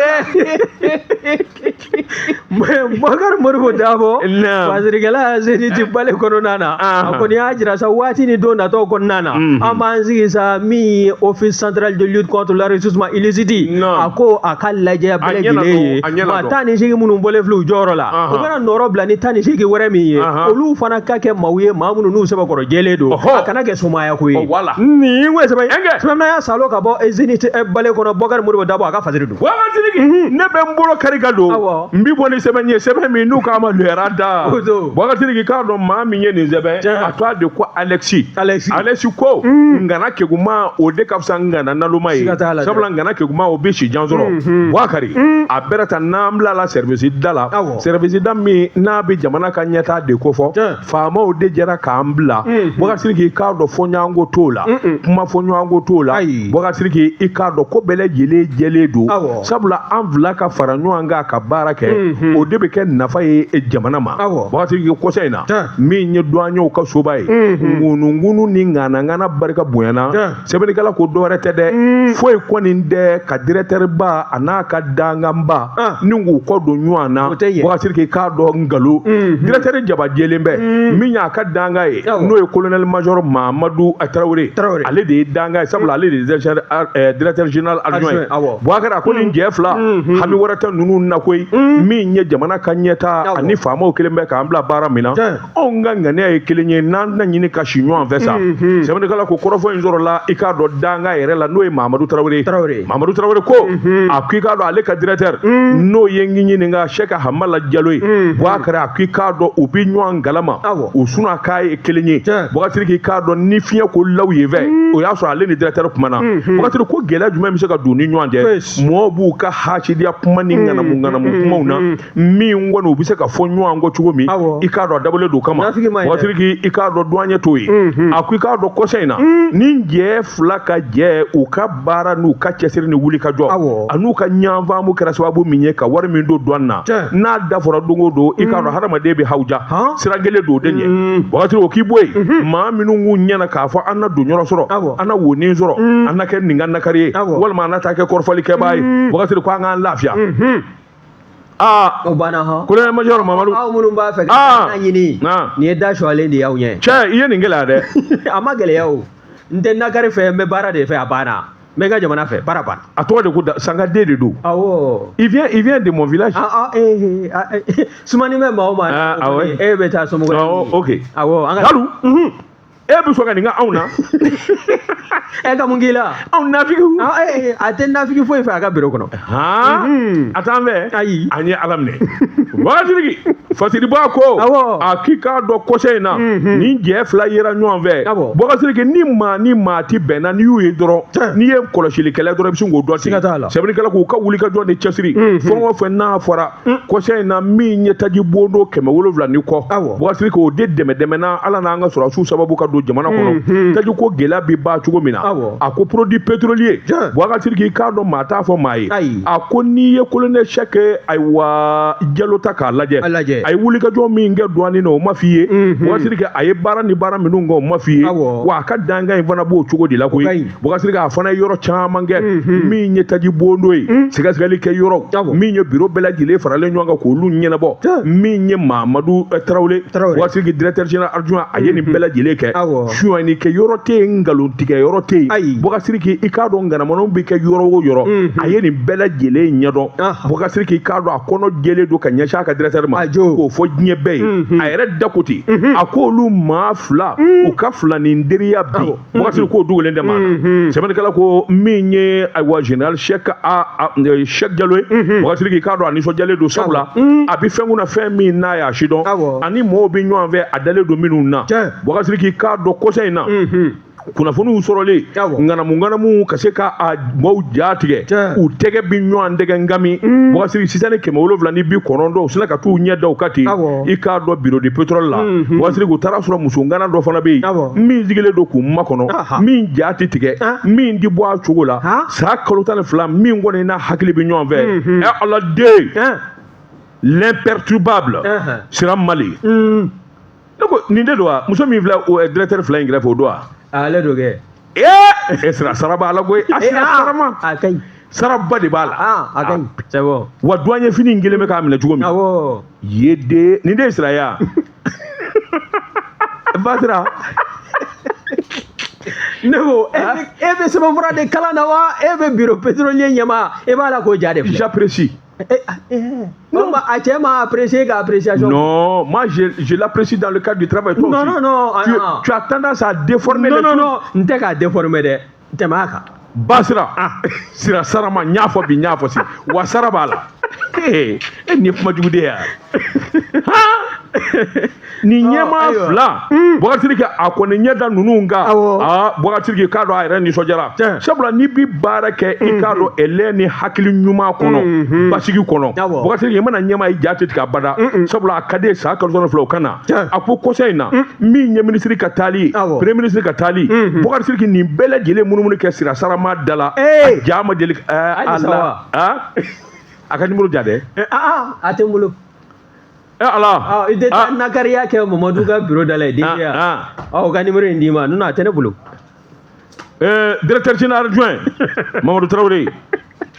Bɔkari Modibo Dabo. Naam. Fasirikɛla Zénith Balé kɔnɔna na. A kɔni y'a jira sa, waati ni don nataw kɔnɔna na. An b'an sigi sa, min ye Office central de lutte contre l'enrichissement illicite. A ko a ka lajɛ bɛɛ lajɛlen ye. Maa 18 minnu bɔlen filɛ u jɔyɔrɔ la, u bɛna nɔrɔ bila ni 18 wɛrɛ min ye, olu fana ka kɛ maaw ye, maa minnu n'u sɛbɛkɔrɔ jɛlen don, a kana kɛ sumaya ko ye. Nin ko ye sɛbɛn sɛbɛn y'a salo ka bɔ Zénith Balé kɔnɔ, Bɔkari Modibo Dabo a ka fasiri don. Wakatiliki, ne bɛ n bolo kari ka don, n bi bɔ ni sɛbɛn ye, sɛbɛn min n'u k'a ma lɛra da. Wakatiliki, k'a dɔn maa min ye nin sɛbɛn, a to a de ko Alexis. Alexis. Alexis ko ngana keguma, o de ka fisa ngana naloma ye, sabula ngana keguma o bɛ si jan sɔrɔ. Wakari, a bɛrɛ ta n'an bilala service da la, service da min n'a bɛ jamana ka ɲɛtaa de ko fɔ, faamaw de jɛra k'an bila. Wakatiliki, k'a dɔn fɔɲɔgɔnko t'o la, kuma fɔɲɔgɔnko t'o la. Wakatiliki, i k'a dɔn ko bɛɛ lajɛlen jɛlen don, sabula an fila ka fara ɲɔgɔn kan ka baara kɛ, o de bɛ kɛ nafa ye jamana ma. Wakatiliki, kɔsa in na, min ye douaniers ka soba ye, ŋunuŋunu ni ŋanaŋana barika bonyana. Sɛbɛnnikɛla ko dɔwɛrɛ tɛ dɛ, foyi kɔni tɛ ka directeur ba a n'a ka danganba ni k'u kɔ don ɲɔgɔn na. Wakatiliki, k'a dɔn nkalon, directeur jaba jɛlen bɛ, min y'a ka danga ye, n'o ye colonel major Mahamadu Tarawele, ale de ye danga ye, sabula ale de ye directeur général adjoint ye. Boubacar, a ko nin jɛ fila, hami wɛrɛ tɛ ninnu na koyi, min ye jamana ka ɲɛtaa ani faamaw kelen bɛ k'an bila baara min na, anw ka ŋaniya ye kelen ye, n'an tɛna ɲini ka si ɲɔgɔn fɛ sa. Sɛbɛnnikɛla ko kɔrɔfɔ in sɔrɔla, i k'a dɔn danga yɛrɛ la, n'o ye Mahamadu Tarawele. Mahamadu Tarawele ko a ko i k'a dɔn ale ka directeur directeur n'o ye n ɲininka Sɛki Hamala Jalo ye Bubakari a k'i k'a dɔn u bɛ ɲɔgɔn kalama u suna k'a ye kelen ye Bubakari Sidiki k'a dɔn ni fiɲɛ ko law yen fɛ o y'a sɔrɔ ale ni directeur kumana Bubakari Sidiki ko gɛlɛya jumɛn bɛ se ka don ni ɲɔgɔn cɛ mɔgɔw b'u ka hasidiya kuma ni ŋanamu ŋanamu kumaw na min kɔni u bɛ se ka fɔ ɲɔgɔn kɔ cogo min i k'a dɔn a dabɔlen don kama Bubakari Sidiki i k'a dɔn douanier t'o ye a ko i k'a dɔn kɔsa in na ni jɛ fila ka jɛ u ka baara n'u ka cɛsiri ni wuli ka jɔ an'u ka ɲanfaamu kɛra sababu min ye ka wari min don douane na n'a da fɔra don o don i k'a dɔn hadamaden bɛ hawuja siran kelen don o de ɲɛ Bubakari o k'i bɔ yen maa minnu k'u ɲɛna k'a fɔ an na don yɔrɔ sɔrɔ an na wonin sɔrɔ an na kɛ nin ka nakari ye walima an na taa kɛ kɔrɔfɔlikɛbaa ye Bubakari Sidiki ko an k'an lafiya. Aa o banna hɔn colonel major Mamadu aw minnu b'a fɛ ka ɲini nin ye da sɔlen de y'aw ɲɛ cɛ i ye nin gɛlɛya dɛ a ma gɛlɛya o n tɛ nakari fɛ n bɛ baara de fɛ a banna n bɛ n ka jamana fɛ baara banna a tɔgɔ de ko Sangaden de don awɔ il vient de mon village. Ah ah, eh eh, sumani bɛ maa o maa awɔ e bɛ taa somɔgɔ ok awɔ an ka Dalu e bɛ sɔn ka nin kɛ anw na e ka mun k'i la anw nafigiw a tɛ nafigi foyi fɛ a ka biro kɔnɔ han a t'an fɛ ayi an ye ala minɛ Bubakari Sidiki Fasiriba ko a k'i k'a dɔn kɔsa in na ni jɛ fila yera ɲɔgɔn fɛ Bubakari Sidiki ni maa ni maa ti bɛnna n'i y'u ye dɔrɔn n'i ye kɔlɔsilikɛla dɔrɔn i bɛ sin k'o dɔn ten sɛbɛnnikɛla k'u ka wulikajɔ ni cɛsiri fɛn o fɛn n'a fɔra kɔsa in na min ye taji bondo 700 ni kɔ Bubakari Sidiki o de dɛmɛ dɛmɛna ala n'an ka sɔrɔdasiw sababu ka don jamana kɔnɔ taji ko gɛlɛya bɛ ban cogo min na a ko produit pétrolier Bubakari Sidiki k'a dɔn maa t'a fɔ maa ye a ko n'i ye colonel Sɛki ayiwa Jalo ta k'a lajɛ a ye wulikajɔ min kɛ douane na o ma f'i ye Bubakari Sidiki a ye baara ni baara minnu kɛ o ma f'i ye wa a ka dankan in fana b'o cogo de la koyi Bubakari Sidiki a fana ye yɔrɔ caman kɛ min ye taji bondo ye sɛgɛsɛgɛli kɛ yɔrɔ min ye biro bɛɛ lajɛlen faralen ɲɔgɔn kan k'olu ɲɛnabɔ min ye Mamadu Tarawele Bubakari Sidiki directeur général adjoint a ye nin bɛɛ lajɛlen kɛ sonyani kɛ yɔrɔ tɛ yen nkalon tigɛ yɔrɔ tɛ yen Bubakari Sidiki i k'a dɔn ŋanamanaw bɛ kɛ yɔrɔ o yɔrɔ a ye nin bɛɛ lajɛlen ɲɛdɔn Bubakari Sidiki i k'a dɔn a kɔnɔ jɛlen don ka ɲɛsin a ka directeur ma k'o fɔ diɲɛ bɛɛ ye a yɛrɛ da ko ten a ko olu maa fila u ka filanin teriya bi Bubakari Sidiki k'o dogolen tɛ maa na sɛbɛnnikɛla ko min ye ayiwa général Sɛki Sɛki Jalo ye Bubakari Sidiki k'a dɔn a nisɔndiyalen don sabula a bɛ fɛn kunna fɛn min n'a y'a si dɔn ani mɔgɔw bɛ ɲɔgɔn fɛ a dalen don minnu na Bubakari Sidiki k'a dɔn kɔsa in na kunnafoniw sɔrɔlen ŋanamu ŋanamu ka se ka a maaw ja tigɛ u tɛgɛ bɛ ɲɔgɔn tɛgɛ ngami Bubakari Sidiki sisan ni 790 u sina ka t'u ɲɛ da u kan ten i k'a dɔn bureau de pétrole la Bubakari Sidiki u taara sɔrɔ muso ŋana dɔ fana bɛ yen min sigilen don k'u makɔnɔ min ja tɛ tigɛ min tɛ bɔ a cogo la san kalo 12 min kɔni n'a hakili bɛ ɲɔgɔn fɛ ɛ ala den l'imperturbable Sira Mali ne ko nin de don wa muso min filɛ o directeur fila in kɛrɛfɛ o don wa ale don kɛ ee sira sara b'a la koyi a sira sarama a ka ɲi saraba de b'a la a ka ɲi c'est bon wa douanier fini in kelen bɛ k'a minɛ cogo min awɔ ye de nin de ye sira ye wa Basira ne ko e bɛ sɛbɛnfura de kalan na wa e bɛ bureau pétrolier ɲɛmaa e b'a la k'o ja de filɛ j'apprécie. Non, a cɛ ma apprécier ka appréciation. Non, moi je l'apprécie dans le cadre du travail. Toi non, aussi. Non, non, tu, tu as tendance à déformer non, les non, choses. Non, n tɛ k'a déformer dɛ. Tɛmɛ a kan. Basira. Sira sarama n y'a fɔ bi n y'a fɔ sini wa sara b'a la. E nin ye kuma jugu de ye wa? Nin ɲɛmaa fila Bubakari Sidiki a kɔni ɲɛ da ninnu kan aa Bubakari Sidiki k'a dɔn a yɛrɛ nisɔndiyara sabula n'i bi baara kɛ i k'a dɔn ɛlɛ ni hakili ɲuman kɔnɔ basigi kɔnɔ Bubakari Sidiki i mana ɲɛmaa i ja tɛ tigɛ abada sabula a ka di ye san kalo 12 o ka na a ko kɔsa in na min ye minisiri ka taali ye premier ministre ka taali Bubakari Sidiki nin bɛɛ lajɛlen munumunu kɛ sira sarama da la a ja ma deli a la a ka numéro ja dɛ a tɛ n bolo. E ala i tɛ taa nakariya kɛ Mamadu ka bureau da la yen DGA o ka numéro in d'i ma non a tɛ ne bolo. Directeur général adjoint Mamadou Traoré.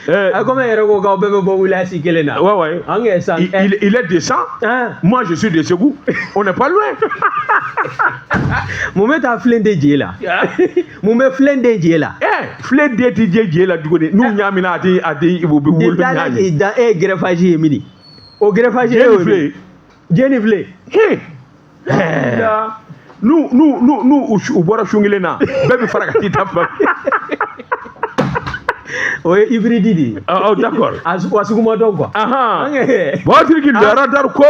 A komi e yɛrɛ ko k'aw bɛɛ bɛ bɔ wilasi kelen na. Ouais. An kɛ san. Il est de San. Moi je suis de Ségou. On n'est pas loin. Mun bɛ taa filen den je la? Mun bɛ filen den je la? Filen den tɛ je je la tuguni n'u ɲaamina a tɛ u bɛ wolo ɲaami. K'i da e ye greffage ye min o greffage e y'o ye. Je ni filen. N'u u bɔra sun kelen na bɛɛ bɛ fara ka t'i ta fan. O ye hybride de ye. Oh, d'accord. A sugu ma dɔn quoi. Boubacar Sidiki, le radar ko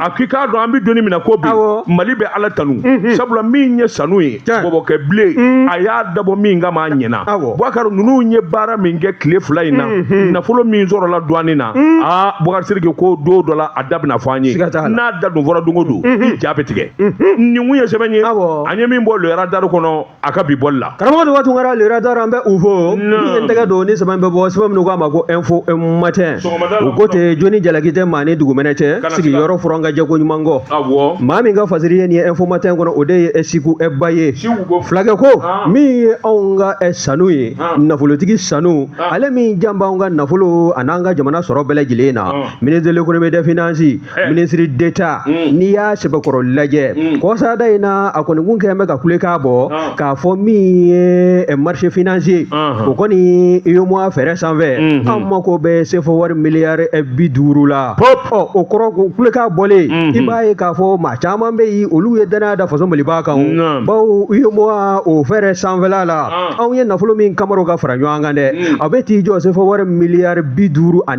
a k'i k'a dɔn an bɛ donni min na ko bi, Mali bɛ Ala tanu, sabula min ye sanu ye, bɔbɔkɛ bilen, a y'a dabɔ min kama, a ɲɛna. Boubacar, ninnu ye baara min kɛ tile 2 in na, nafolo min sɔrɔla douane na, aa, Boubacar Sidiki ko don dɔ la a da bɛna fɔ an ye. N'a da dun fɔra don o don, i ja bɛ tigɛ. Nin kun ye sɛbɛn ye an ye min bɔ le radar kɔnɔ a ka bi bɔli la. Karamɔgɔ Duba Tunkara, le radar, an bɛ u fo. Min ye n tɛgɛ don ni sɛbɛn bɛ bɔ, sɛbɛn minnu k'a ma ko Info Matin, u ko ten: joni jalaki tɛ maa ni dugumɛnɛ cɛ, sigiyɔrɔ furan ka jɛ ko ɲuman kɔ. Maa min ka fasiri ye nin ye Info Matin kɔnɔ, o de ye Siku Ba ye. Fulakɛ ko min ye anw ka sanu ye, nafolotigi sanu, ale min jan b'anw ka nafolo a n'an ka jamana sɔrɔ bɛɛ lajɛlen na, ministre de l'économie des finances, ministre d'État, n'i y'a sɛbɛkɔrɔ lajɛ kɔsada in na, a kɔni kun kɛn bɛ ka kulekan bɔ k'a fɔ min ye marché financier, o kɔni UEMOA fɛɛrɛ sanfɛ, an mako bɛ CFA wari miliyari 50 la. Ɔ, o kɔrɔ ko kulekan bɔlen, i b'a ye k'a fɔ maa caman bɛ yen, olu ye danaya da faso Maliba kan, bawo UEMOA o fɛɛrɛ sanfɛla la, anw ye nafolo min kamaro ka fara ɲɔgɔn kan dɛ, a bɛ t'i jɔ CFA wari miliyari 53 a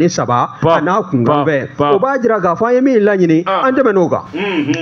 n'a kunkan fɛ. O b'a jira k'a fɔ an ye min laɲini, an tɛmɛn'o kan.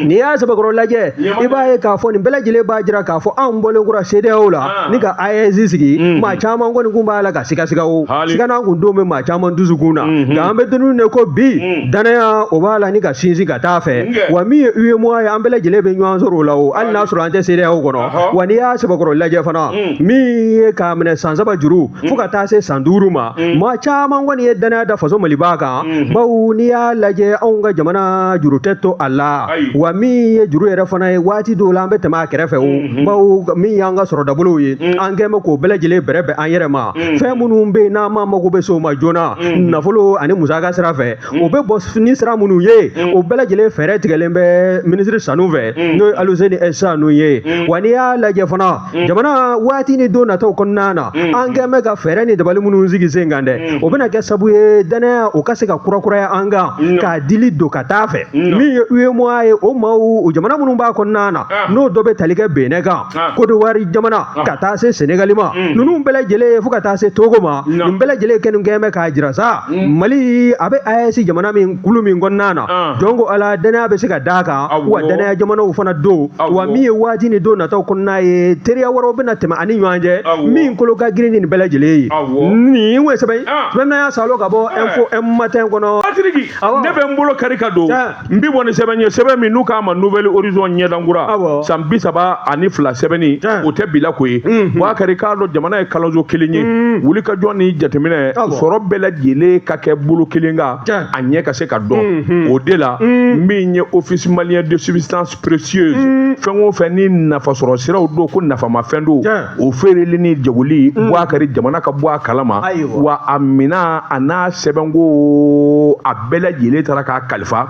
N'i y'a sɛbɛkɔrɔ lajɛ, i b'a ye k'a fɔ nin bɛɛ lajɛlen b'a jira k'a fɔ anw bɔlen kura CEDEAO la ni ka AES sigi, maa caman kɔni kun b'a la ka sigasiga, o sigana kun don bɛ maa caman dusukun na. Nka an bɛ don de ko bi, danaya o b'a la ni ka sinsin ka taa fɛ. Wa min ye UEMOA ye, an bɛɛ lajɛlen bɛ ɲɔgɔn sɔrɔ o la, o hali n'a sɔrɔ an tɛ CEDEAO kɔnɔ. Wa n'i y'a sɛbɛkɔrɔ lajɛ fana, min ye k'a minɛ san 3 juru fo ka taa se san 5 ma, maa caman kɔni ye danaya da faso Maliba kan, bawo n'i y'a lajɛ, anw ka jamana juru tɛ to a la. Wa min ye juru yɛrɛ fana ye, waati dɔw la an bɛ tɛmɛ a kɛrɛfɛ, o bawo min y'an ka sɔrɔdabolow ye, an kɛn bɛ k'o bɛɛ lajɛlen bɛrɛ bɛn an yɛrɛ ma. Fɛn minnu bɛ yen n'an ma mago bɛ se o ma joona, nafolo ani musaka sira fɛ, o bɛ bɔ ni sira minnu ye, o bɛɛ lajɛlen fɛɛrɛ tigɛlen bɛ minisiri Sanu fɛ, n'o ye Aluseni Sanu ye. Wa n'i y'a lajɛ fana, jamana waati ni don nataw kɔnɔna na, an kɛn bɛ ka fɛɛrɛ ni dabali minnu sigi sen kan dɛ, o bɛna kɛ sababu ye danaya o ka se ka kurakuraya an kan k'a dili don ka taa fɛ. Min ye UEMOA ye, o maaw, o jamana minnu b'a kɔnɔna na, n'o dɔ bɛ tali kɛ Benin kan, Côte d'Ivoire jamana, ka taa se Sénégal ma, ninnu bɛɛ lajɛlen fo ka taa se Togo ma, nin bɛɛ lajɛlen kɛnin kɛn bɛ k'a jira sa, Mali a bɛ AES jamana min kulu min kɔnɔna na, jɔn ko Ala, danaya bɛ se ka d'a kan. Wa danaya jamanaw fana don. Wa min ye waati ni don nataw kɔnɔna ye, teriya wɛrɛw bɛna tɛmɛ ani ɲɔgɔn cɛ min kolo ka girin ni nin bɛɛ lajɛlen ye. Nin ye sɛbɛn sɛbɛn n'a y'a salo ka bɔ Info Matin kɔnɔ. Patrick, ne bɛ n bolo kari ka don, n bi bɔ ni sɛbɛn ye, sɛbɛn min n'u k'a ma Nouvel Horizon ɲɛdankura, san 32 sɛbɛnni, o tɛ bila ko ye. Boubacar, k'a dɔn jamana ye kalanso kelen ye, wuli ka jɔ ni jateminɛ, sɔrɔ bɛɛ lajɛlen ka kɛ bolo kelen kan, a ɲɛ ka se ka dɔn. O de la, min ye Office malien de substance précieuse, fɛn o fɛn ni nafasɔrɔ siraw don, ko nafamafɛn don, o feereli ni jagoli, Boubacar, jamana ka bɔ a kalama. Wa a mina a n'a sɛbɛnko a bɛɛ lajɛlen taara k'a kalifa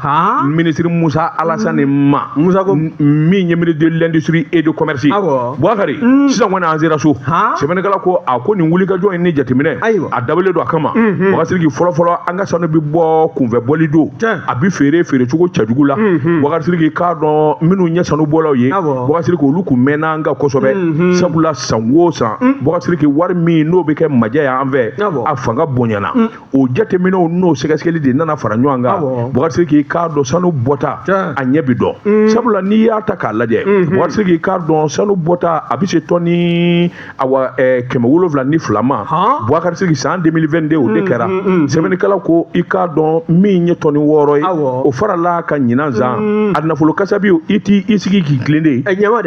ministre Musa Alassane ma, min ye ministre de l'industrie et de commerce. Boubacar, sisan kɔni an sera so. Sɛbɛnnikɛla ko a ko nin wulikajɔ in ni jateminɛ a dabɔlen don a kama. Boubacar Sidiki, fɔlɔ fɔlɔ, an ka sanu bɛ bɔ kunfɛ bɔli don, a bɛ feere feerecogo cɛjugu la. Boubacar Sidiki, k'a dɔn minnu ye sanubɔlaw ye, Boubacar Sidiki, olu kun mɛnna an kan kosɛbɛ, sabula san o san, Boubacar Sidiki, wari min n'o bɛ kɛ majɛ ye an fɛ, a fanga bonyana. O jateminɛw n'o sɛgɛsɛgɛli de nana fara ɲɔgɔn kan. Boubacar Sidiki, k'a dɔn sanu bɔta a ɲɛ bi dɔn, sabula n'i y'a ta k'a lajɛ, Boubacar Sidiki, k'a dɔn sanu bɔta a bɛ se tɔni awa 702 ma. Boubacar Sidiki, san 2022 o de kɛra. Sɛbɛnnikɛla ko i k'a dɔn min ye tɔni 6 ye, o farala ka ɲinan san a nafolo kasabi, i t'i i sigi k'i tilen de,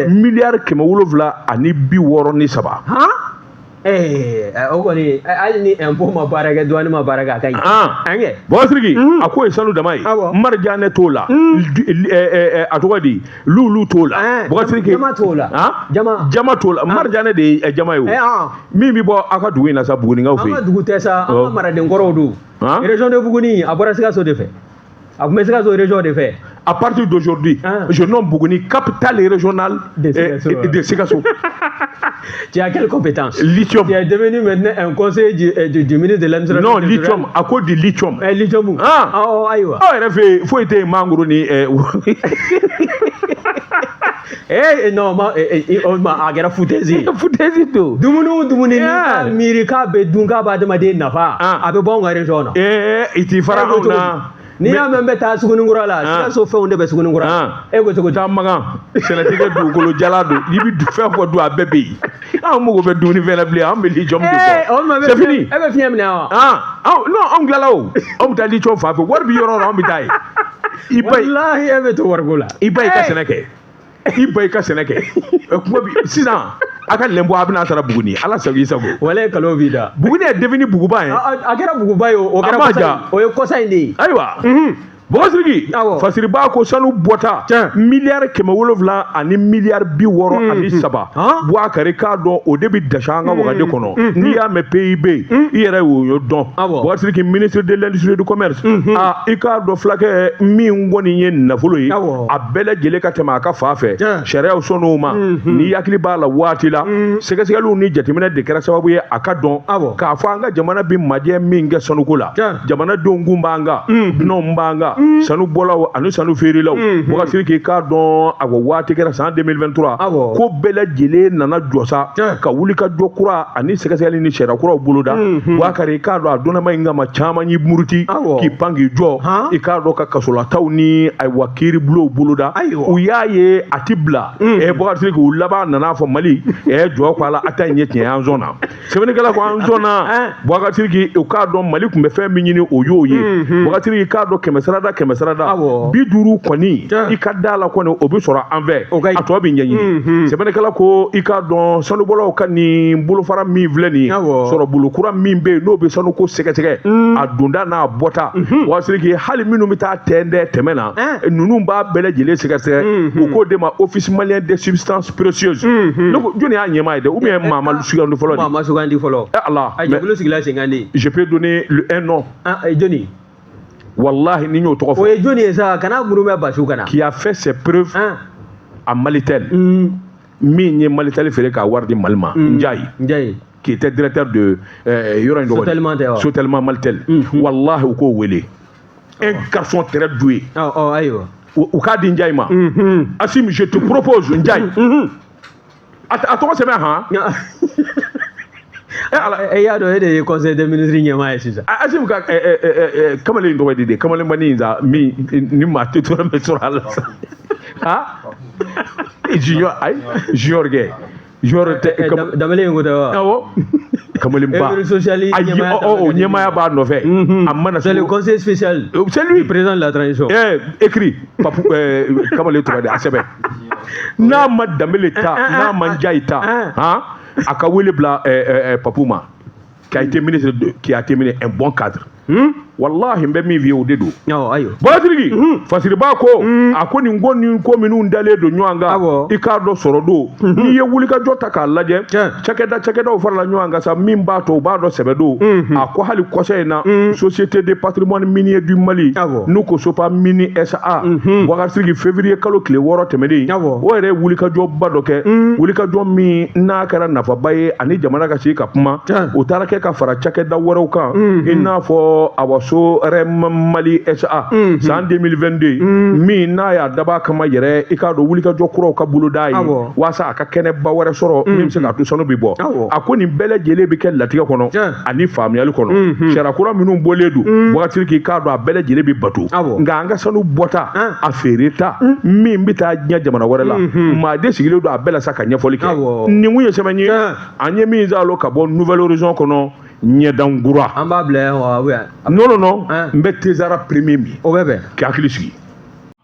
miliyari 763. O kɔni, hali ni impôt ma baara kɛ, douane ma baara kɛ, a ka ɲi. Boubacar Sidiki, a k'o ye sanu dama ye, marijanɛ t'o la, a tɔgɔ di, lulu t'o la. Boubacar Sidiki, jama t'o la. Jama t'o la, marijanɛ de ye jama ye. O min bɛ bɔ aw ka dugu in na sa, Bugunikaw fɛ yen. An ka dugu tɛ sa, an ka maraden kɔrɔw don. Région de Buguni, a bɔra Sikaso de fɛ, a tun bɛ Sikaso région de fɛ. À partir d'aujourd'hui, je nomme Bougouni capitale régionale de Sikasso. Tu as quelle compétence? Lithium. Tu es devenu maintenant un conseiller du ministre de l'administration. Non, lithium, à cause du lithium. Eh, lithium. Ah, oh, ayiwa. Aw yɛrɛ fɛ yen, foyi tɛ yen mangoro ni. Eh non, ma ma a kɛra foutaise ye. Foutaise don. Dumuni o dumuni n'i k'a miiri k'a bɛ dun, k'a bɛ adamaden nafa, a bɛ bɔ anw ka région na. Ee, i t'i fara anw na. N'i y'a mɛn n bɛ taa Sugunikura la, Sikaso fɛnw de bɛ Sugunikura. E ko cogo di? Taa Magan, sɛnɛtikɛ dugukolo jalan don, i bɛ fɛn fɔ dun, a bɛɛ bɛ yen. Anw mago bɛ dumunifɛn na bilen, an bɛ lithium de bɔ. C'est fini. E bɛ fiɲɛ minɛ wa? Non, anw tilala o. Anw bɛ taa lithium fan fɛ, wari bɛ yɔrɔ o yɔrɔ, anw bɛ taa yen. I ba ye. Walahi, e bɛ to wariko la. I ba y'i ka sɛnɛ kɛ. I ba y'i ka sɛnɛ kɛ. Kuma bi sisan, a ka lɛnpo a bɛna sara Buguni, Ala sago i sago. Walahi, kalo b'i da. Buguni est devenu Buguba ye. A kɛra Buguba ye o, kɛra kɔsa ye, o ye kɔsa in de ye. Ayiwa. Bɔgɔ Sidiki, Fasiriba ko sanu bɔta 700 miliyari ani 63 miliyari. Bubakari k'a dɔn o de bɛ dasi an ka wagande kɔnɔ. N'i y'a mɛn PIB, i yɛrɛ y'o dɔn. Bɔgɔ Sidiki, ministre de l'Industrie et du Commerce, a i k'a dɔn fulakɛ min kɔni ye nafolo ye, a bɛɛ lajɛlen ka tɛmɛ a ka fa fɛ, sariyaw sɔnn'o ma. N'i hakili b'a la waati la, sɛgɛsɛgɛliw ni jateminɛ de kɛra sababu ye a ka dɔn k'a fɔ an ka jamana bɛ majɛ min kɛ sanuko la, jamanadenw kun b'an kan, dunanw b'an kan, sanu bɔlaw ani sanu feerelaw. Bɔgɔ Sidiki k'a dɔn a ko waati kɛra san 2023, ko bɛɛ lajɛlen nana jɔ sa ka wuli ka jɔ kura ani sɛgɛsɛgɛli ni sariya kuraw boloda. Bubakari k'a dɔn a donnama in kama, caman y'i muruti k'i pan k'i jɔ, i k'a dɔn ka kasolataw ni ayiwa kiiribulonw boloda. U y'a ye a ti bila. Bɔgɔ Sidiki, u laban nana fɔ Mali jɔ ko ala a ta in ye tiɲɛ ye, an sɔnna. Sɛbɛnnikɛla ko an sɔnna. Bubakari Sidiki, u k'a dɔn Mali tun bɛ fɛn min ɲini, o y'o ye. Bubakari Sidiki k'a dɔn kɛmɛ sarada kɛmɛ sarada 50 kɔni, i ka da la kɔni, o bɛ sɔrɔ an fɛ, a tɔ bɛ ɲɛɲini. Sɛbɛnnikɛla ko i k'a dɔn sanubɔlaw ka nin bolofara min filɛ nin ye, sɔrɔ bolo kura min bɛ yen n'o bɛ sanuko sɛgɛsɛgɛ, a donda n'a bɔta. Bubakari Sidiki, hali minnu bɛ taa tɛntɛn tɛmɛ na, ninnu b'a bɛɛ lajɛlen sɛgɛsɛgɛ. U k'o de ma Office malien des substances précieuses. Ne ko jɔnni y'a ɲɛmaa ye dɛ, ou bien maa ma sugandi fɔlɔ de? Maa ma sugandi fɔlɔ. Ala. A jɛkulu sigila sen kan de. Je peux donner un nom. Ah, jɔnni? Wallahi, ni y'o tɔgɔ fɔ. O ye jɔnni ye sa? Kana murumɛ basu kana. Qui a fait ses preuves à Malitel. Min ye Malitel feere k'a wari di Mali ma. Ndiaye. Ndiaye. Qui était directeur de yɔrɔ in tɔgɔ. Sotelma tɛ wa? Sotelma Malitel. Wallahi, u k'o wele. Un garçon très doué. Ɔ ɔ ayiwa. U k'a di Ndiaye ma. Assimi, je te propose Ndiaye. A tɔgɔ sɛbɛn han. E y'a dɔn e de ye conseil des ministres ɲɛmaa ye sisan. Assimi ka kamalen in tɔgɔ ye di de, kamalenbanin in sa, min ni maa tɛ tɔrɔ bɛ sɔrɔ a la sa. Ha, junior, ayi, junior kɛ junior tɛ. Danbele in ko tɛ wa? Awɔ, kamalenba. Œuvre sociale. Ayi, o ɲɛmaaya b'a nɔfɛ. A mana. C'est le conseil spécial. C'est lui. Président de la transition. Eh, écrit Papu, kamalen tɔgɔ de a sɛbɛn. N'a ma Danbele ta, n'a ma Ndiaye ta, han, a ka wele bila Papu ma, qui a été ministre de, qui a été ministre, un bon cadre. Wallahi, n bɛ min f'i ye, o de don. Awɔ, ayiwa. Bɔra Sidiki, Fasiriba ko a ko nin ko ni ko minnu dalen don ɲɔgɔn kan, i k'a dɔn sɔrɔ don. N'i ye wulikajɔ ta k'a lajɛ, cakɛdaw farala ɲɔgɔn kan sa, min b'a to u b'a dɔn sɛbɛ don. A ko hali kɔsa in na, Société de patrimoine minier du Mali, n'u ko Sopamini SA, Bubakari Sidiki, février kalo tile 6 tɛmɛnen, o yɛrɛ ye wulikajɔba dɔ kɛ, wulikajɔ min n'a kɛra nafaba ye ani jamana ka sigi ka kuma. O taara kɛ ka fara cakɛda wɛrɛw kan, i n'a fɔ awa SOREM Mali SA, san 2022 min n'a y'a dab'a kama yɛrɛ, i k'a dɔn wulikajɔ kuraw ka boloda ye walasa a ka kɛnɛba wɛrɛ sɔrɔ min bɛ se k'a to sanu bɛ bɔ. A ko nin bɛɛ lajɛlen bɛ kɛ latigɛ kɔnɔ ani faamuyali kɔnɔ. Sariya kura minnu bɔlen don wagati k'i k'a dɔn a bɛɛ lajɛlen bɛ bato. Nka an ka sanu bɔta, a feere ta min bɛ taa diɲɛ jamana wɛrɛ la, maa de sigilen don a bɛɛ la sa ka ɲɛfɔli kɛ. Nin kun ye sɛbɛn ye an ye min zalo ka bɔ Nouvel Horizon kɔnɔ, ɲɛdankura. An b'a bila yan wa? Non, non, non, n bɛ Tezara premier min. O bɛ bɛn. K'i hakili sigi.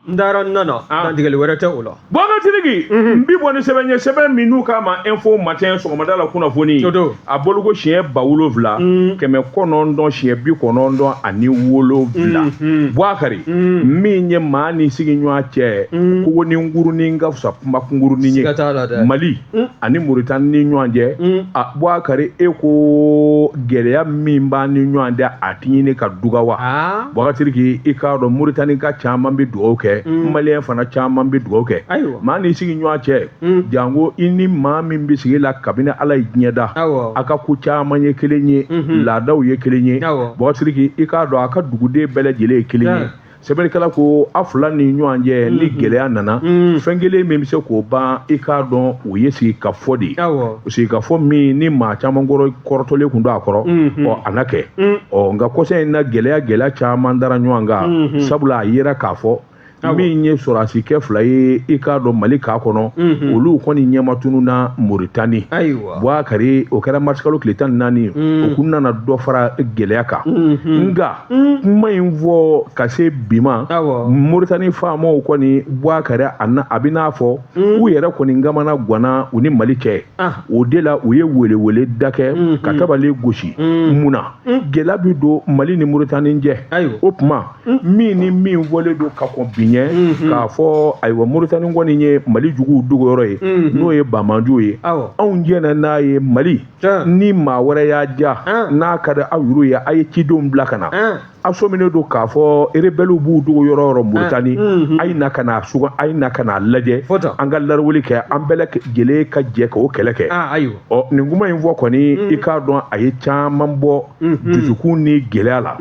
N taara n nana, dantigɛli wɛrɛ tɛ o la. Bubakari Sidiki, n bi bɔ ni sɛbɛn ye, sɛbɛn min n'u k'a ma Info Matin, sɔgɔmada la kunnafoni. A bɔliko 7997. Bubakari, min ye maa ni sigiɲɔgɔn cɛ, kogo ni ngurunin ka fisa kuma kunkurunin ye. Mali ani Moritani ni ɲɔgɔn cɛ, a Bubakari, e ko gɛlɛya min b'an ni ɲɔgɔn cɛ, a ti ɲini ka duga wa? Bubakari Sidiki, i k'a dɔn Moritani ka caman bɛ dugawu kɛ, malien fana caman bɛ dugawu kɛ. Maa n'i sigi ɲɔgɔn cɛ, janko i ni maa min bɛ sigi la kabini Ala ye diɲɛ da, a ka ko caman ye kelen ye, laadaw ye kelen ye. Bubakari Sidiki, i k'a dɔn a ka duguden bɛɛ lajɛlen ye kelen ye. Sɛbɛnnikɛla ko a fila ni ɲɔgɔn cɛ ni gɛlɛya nana, fɛn kelen min bɛ se k'o ban, i k'a dɔn o ye sigikafɔ de ye, sigikafɔ min ni maa caman kɔrɔtɔlen kun don a kɔrɔ. Ɔ, a na kɛ. Ɔ, nka kɔsa in na, gɛlɛya caman dara ɲɔgɔn kan, sabula a yera k'a fɔ min ye sɔrɔdasikɛ fila ye, i k'a dɔn Mali k'a kɔnɔ, olu kɔni ɲɛma tununna Moritani. Bubakari, o kɛra marisikalo tile 14, o kun nana dɔ fara gɛlɛya kan. Nka kuma in fɔ ka se bi ma, Moritani faamaw kɔni, Bubakari, a bɛ n'a fɔ u yɛrɛ kɔni kamana ganna u ni Mali cɛ. O de la u ye welewele da kɛ ka tabali gosi. Mun na gɛlɛya bɛ don Mali ni Moritani cɛ? O tuma min ni min fɔlen don ka kɔn bi ɲɛ, k'a fɔ ayiwa, Moritani kɔni ye Mali juguw dogoyɔrɔ ye, n'o ye banbanjuw ye, anw jɛnna n'a ye. Mali ni maa wɛrɛ y'a ja, n'a ka di aw yɛrɛw ye, a ye cidenw bila ka na. Aw sɔminen don k'a fɔ rebelles b'u dogo yɔrɔ o yɔrɔ Moritani, a ye na ka na sugan, a ye na ka na lajɛ, an ka lariwuli kɛ, an bɛɛ lajɛlen ka jɛ k'o kɛlɛ kɛ. Ɔ, nin kuma in fɔ kɔni, i k'a dɔn a ye caman bɔ dusukun ni gɛlɛya la,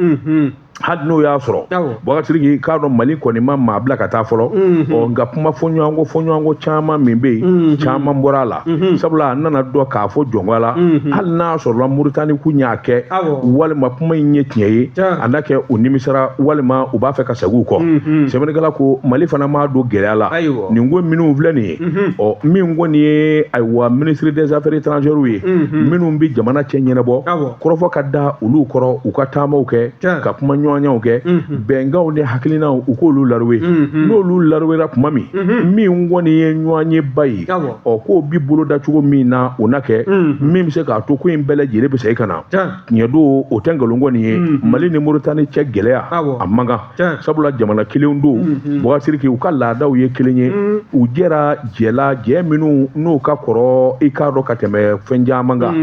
hali n'o y'a sɔrɔ Bubakari, k'a dɔn Mali kɔni ma maa bila ka taa fɔlɔ. Ɔ, nka kuma fɔɲɔgɔnkɔ caman min bɛ yen, caman bɔra a la, sabula a nana dɔn k'a fɔ jɔnka la, hali n'a sɔrɔla Moritani kun y'a kɛ, walima kuma in ye tiɲɛ ye, a n'a kɛ u nimisara, walima u b'a fɛ ka segin u kɔ. Sɛbɛnnikɛla ko Mali fana m'a don gɛlɛya la. Nin ko minnu filɛ nin ye, ɔ, min kɔni ye ayiwa ministre des affaires étrangères ye, minnu bɛ jamana cɛ ɲɛnabɔ, kɔrɔfɔ ka da olu kɔrɔ, u ka taamaw kɛ, ka kuma ɲɔgɔnyaw kɛ, bɛnkanw ni hakilinaw, u k'olu laruwe. N'olu laruwera tuma min, min kɔni ye ɲɔgɔn ye ba ye, ɔ, k'o bi bolo da cogo min na, o na kɛ min bɛ se k'a to ko in bɛɛ lajɛlen bɛ segin ka na. Tiɲɛ don, o tɛ nkalon kɔni ye, Mali ni Moritani cɛ gɛlɛya a man kan, sabula jamana kelen don. Bubakari, u ka laadaw ye kelen ye, u jɛra jɛla jɛ minnu n'u ka kɔrɔ, i k'a dɔn ka tɛmɛ fɛn caman kan.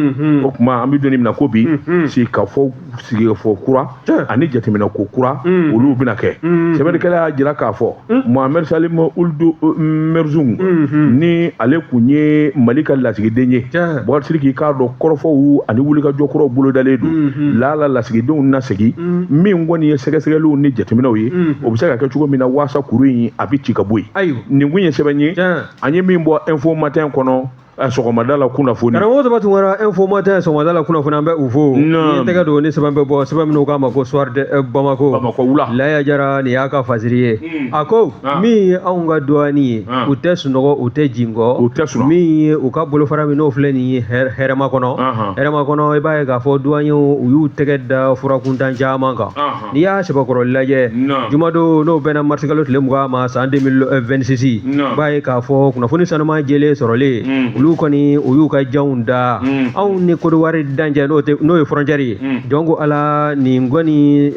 O tuma an bɛ don min na ko bi, sigikafɔ kura ani jateminɛ ko kura, olu bɛna kɛ. Sɛbɛnnikɛla y'a jira k'a fɔ Mohamed Salim Ould Merzoug, ni ale kun ye Mali ka lasigiden ye, Bubakari Sidiki, k'a dɔn kɔrɔfɔw ani wulikajɔ kuraw bolodalen don lala lasigidenw na segin. Min kɔni ye sɛgɛsɛgɛliw ni jateminɛw ye, o bɛ se ka kɛ cogo min na waasa kuru in a bɛ ci ka bɔ yen. Nin kun ye sɛbɛn ye an ye min bɔ Info Matin kɔnɔ sɔgɔmada la kunnafoni. Karamɔgɔ Saba Tunkara, Info Matin sɔgɔmada la kunnafoni, an bɛ u fo. Ni tɛgɛ don ni sɛbɛn bɛ bɔ, sɛbɛn minnu k'a ma ko Soir de Bamako. Bamakɔ wula. Laya Jara, nin y'a ka fasiri ye. A ko min ye anw ka douane ye, u tɛ sunɔgɔ, u tɛ jingɔ. U tɛ sunɔgɔ. Min ye u ka bolofara min n'o filɛ nin ye hɛrɛma kɔnɔ. Hɛrɛma kɔnɔ, i b'a ye k'a fɔ douaniers u y'u tɛgɛ da furakuntan caman kan. N'i y'a sɛbɛkɔrɔ lajɛ, jumadon n'o bɛnna marisikalo tile 20 ma san 2026, i b'a ye k'a fɔ kunnafoni sanuman jɛlen sɔrɔlen, olu kɔni u y'u ka janw da anw ni Kodowari dancɛ, n'o ye frontière ye. Jɔn ko Ala, nin kɔni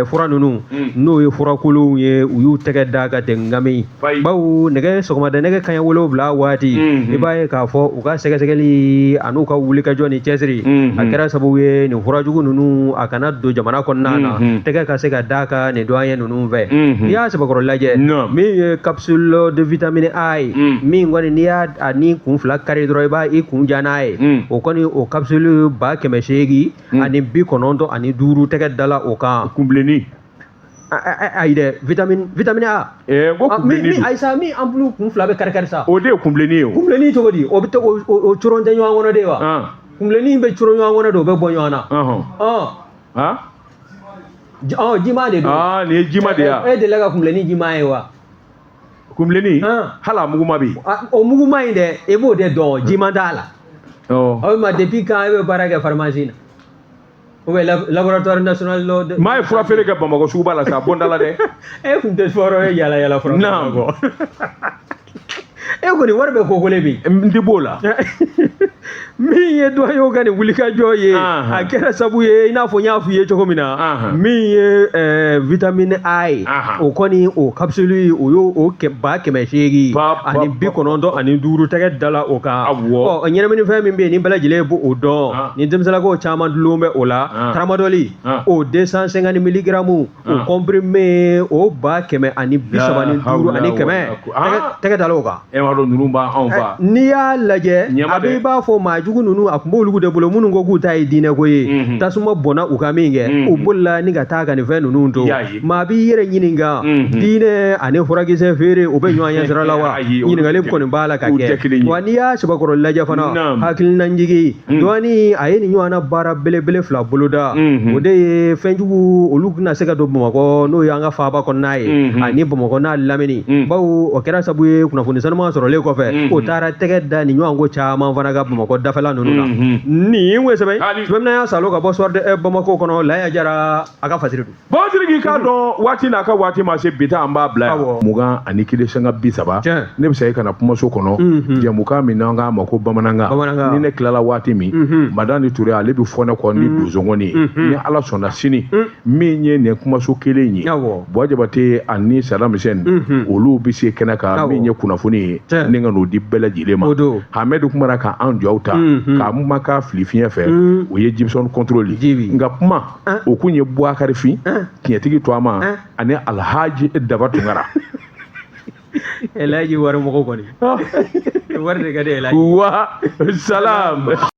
fura ninnu, n'o ye furakolonw ye, u y'u tɛgɛ da ka tɛmɛ ngami, bawo nɛgɛ sɔgɔmada nɛgɛ kanɲɛ 7 waati, i b'a ye k'a fɔ u ka sɛgɛsɛgɛli an'u ka wulikajɔ ni cɛsiri, a kɛra sababu ye nin furajugu ninnu a kana don jamana kɔnɔna na, tɛgɛ ka se ka d'a kan nin douanier ninnu fɛ. N'i y'a sɛbɛkɔrɔ lajɛ, min ye capsule de vitamine A ye, min kɔni n'i y'a a ni kun fila kari dɔrɔn, i b'a i kun ja n'a ye, o kɔni o capsule 895 tɛgɛ dala o kan. Kunbilenni. Ayi dɛ, vitamine A. Ko kunbilenni don. Ayi sa, min ampoule kun fila bɛ kari kari sa. O de ye kunbilenni ye o. Kunbilenni cogo di? O bɛ to o coron tɛ ɲɔgɔn kɔnɔ de wa? Kunbilenni bɛ coron ɲɔgɔn kɔnɔ de, o bɛ bɔ ɲɔgɔn na. Ɔ, jima de don. Aa, nin ye jima de ye. E delila ka kunbilenni jima ye wa? Kunbilenni, hali a muguma bɛ yen. O muguma in dɛ, i b'o de dɔn, jima t'a la. O ma depuis quand e bɛ baara kɛ pharmacie na? Ou bien laboratoire national de. Maa ye fura feere kɛ Bamakɔ suguba la sa, bɔnda la dɛ. E kun tɛ fɔrɔ ye yala yala fura. Naam. E kɔni wari bɛ kokole bi. N tɛ b'o la. Min ye douaniers ka nin wulikajɔ ye, a kɛra sabu ye, i n'a fɔ n y'a f'i ye cogo min na, min ye vitamine A ye, o kɔni o capsule o y'o o 895 tɛgɛ dala o kan. Ɔ, ɲɛnaminifɛn min bɛ yen ni bɛɛ lajɛlen b'o dɔn, ni denmisɛnninlakaw caman dulon bɛ o la, tramadol, o 250 milligrammes, o comprimé o 135 100 tɛgɛ dala o kan. E b'a dɔn ninnu b'anw fa. N'i y'a lajɛ, a b'i b'a fɔ maa jugu ninnu a tun b'olu de bolo minnu ko k'u ta ye diinɛko ye tasuma bɔnna u kan min kɛ u bolila ni ka taa ka nin fɛn ninnu to maa b'i yɛrɛ ɲininka diinɛ ani furakisɛ feere o bɛ ɲɔgɔn ɲɛ sira la wa ɲininkali kɔni b'a la ka kɛ wa n'i y'a sɛbɛkɔrɔ lajɛ fana hakilinajigin dɔɔni a ye nin ɲɔgɔnna baara belebele fila boloda o de ye fɛnjugu olu tɛna se ka don bamakɔ n'o y'an ka faaba kɔnɔna ye ani bamakɔ n'a lamini bawo o kɛra sabu ye kunnafoni sanuman sɔrɔlen kɔfɛ o taara tɛgɛ da nin ɲɔgɔn ko caman fana kan bamakɔ dafɛla ninnu na nin ye sɛbɛn sɛbɛn y'a salo ka bɔ Soir de Bamako kɔnɔ Laya Jara a ka fasiri don. Bon Sidiki k'a dɔn waati n'a ka waati ma se bi ta an b'a bila yan. 21 sanga 30 ne bɛ se ka na kumaso kɔnɔ jɛmukan min n'an k'a ma ko bamanankan ni ne tilala waati min Madani Ture ale bɛ fɔ ne kɔ ni donsongɔni ye ni Ala sɔnna sini min ye nin kumaso kelen ye Buwa Jabate ani Saddam Hussein olu bɛ se kɛnɛ kan min ye kunnafoni ye ni ka n'o di bɛɛ lajɛlen ma Hamɛdu kumara ka an jɔw ta k'a makan fili fiɲɛ fɛ o ye Gibson contrôle nka kuma o kun ye Buwakari Fin tiɲɛtigi to a ma ani Alhaji Daba Tunkara. Elhaji wari mɔgɔ kɔni wari de ka di Elhaji. Wa salam.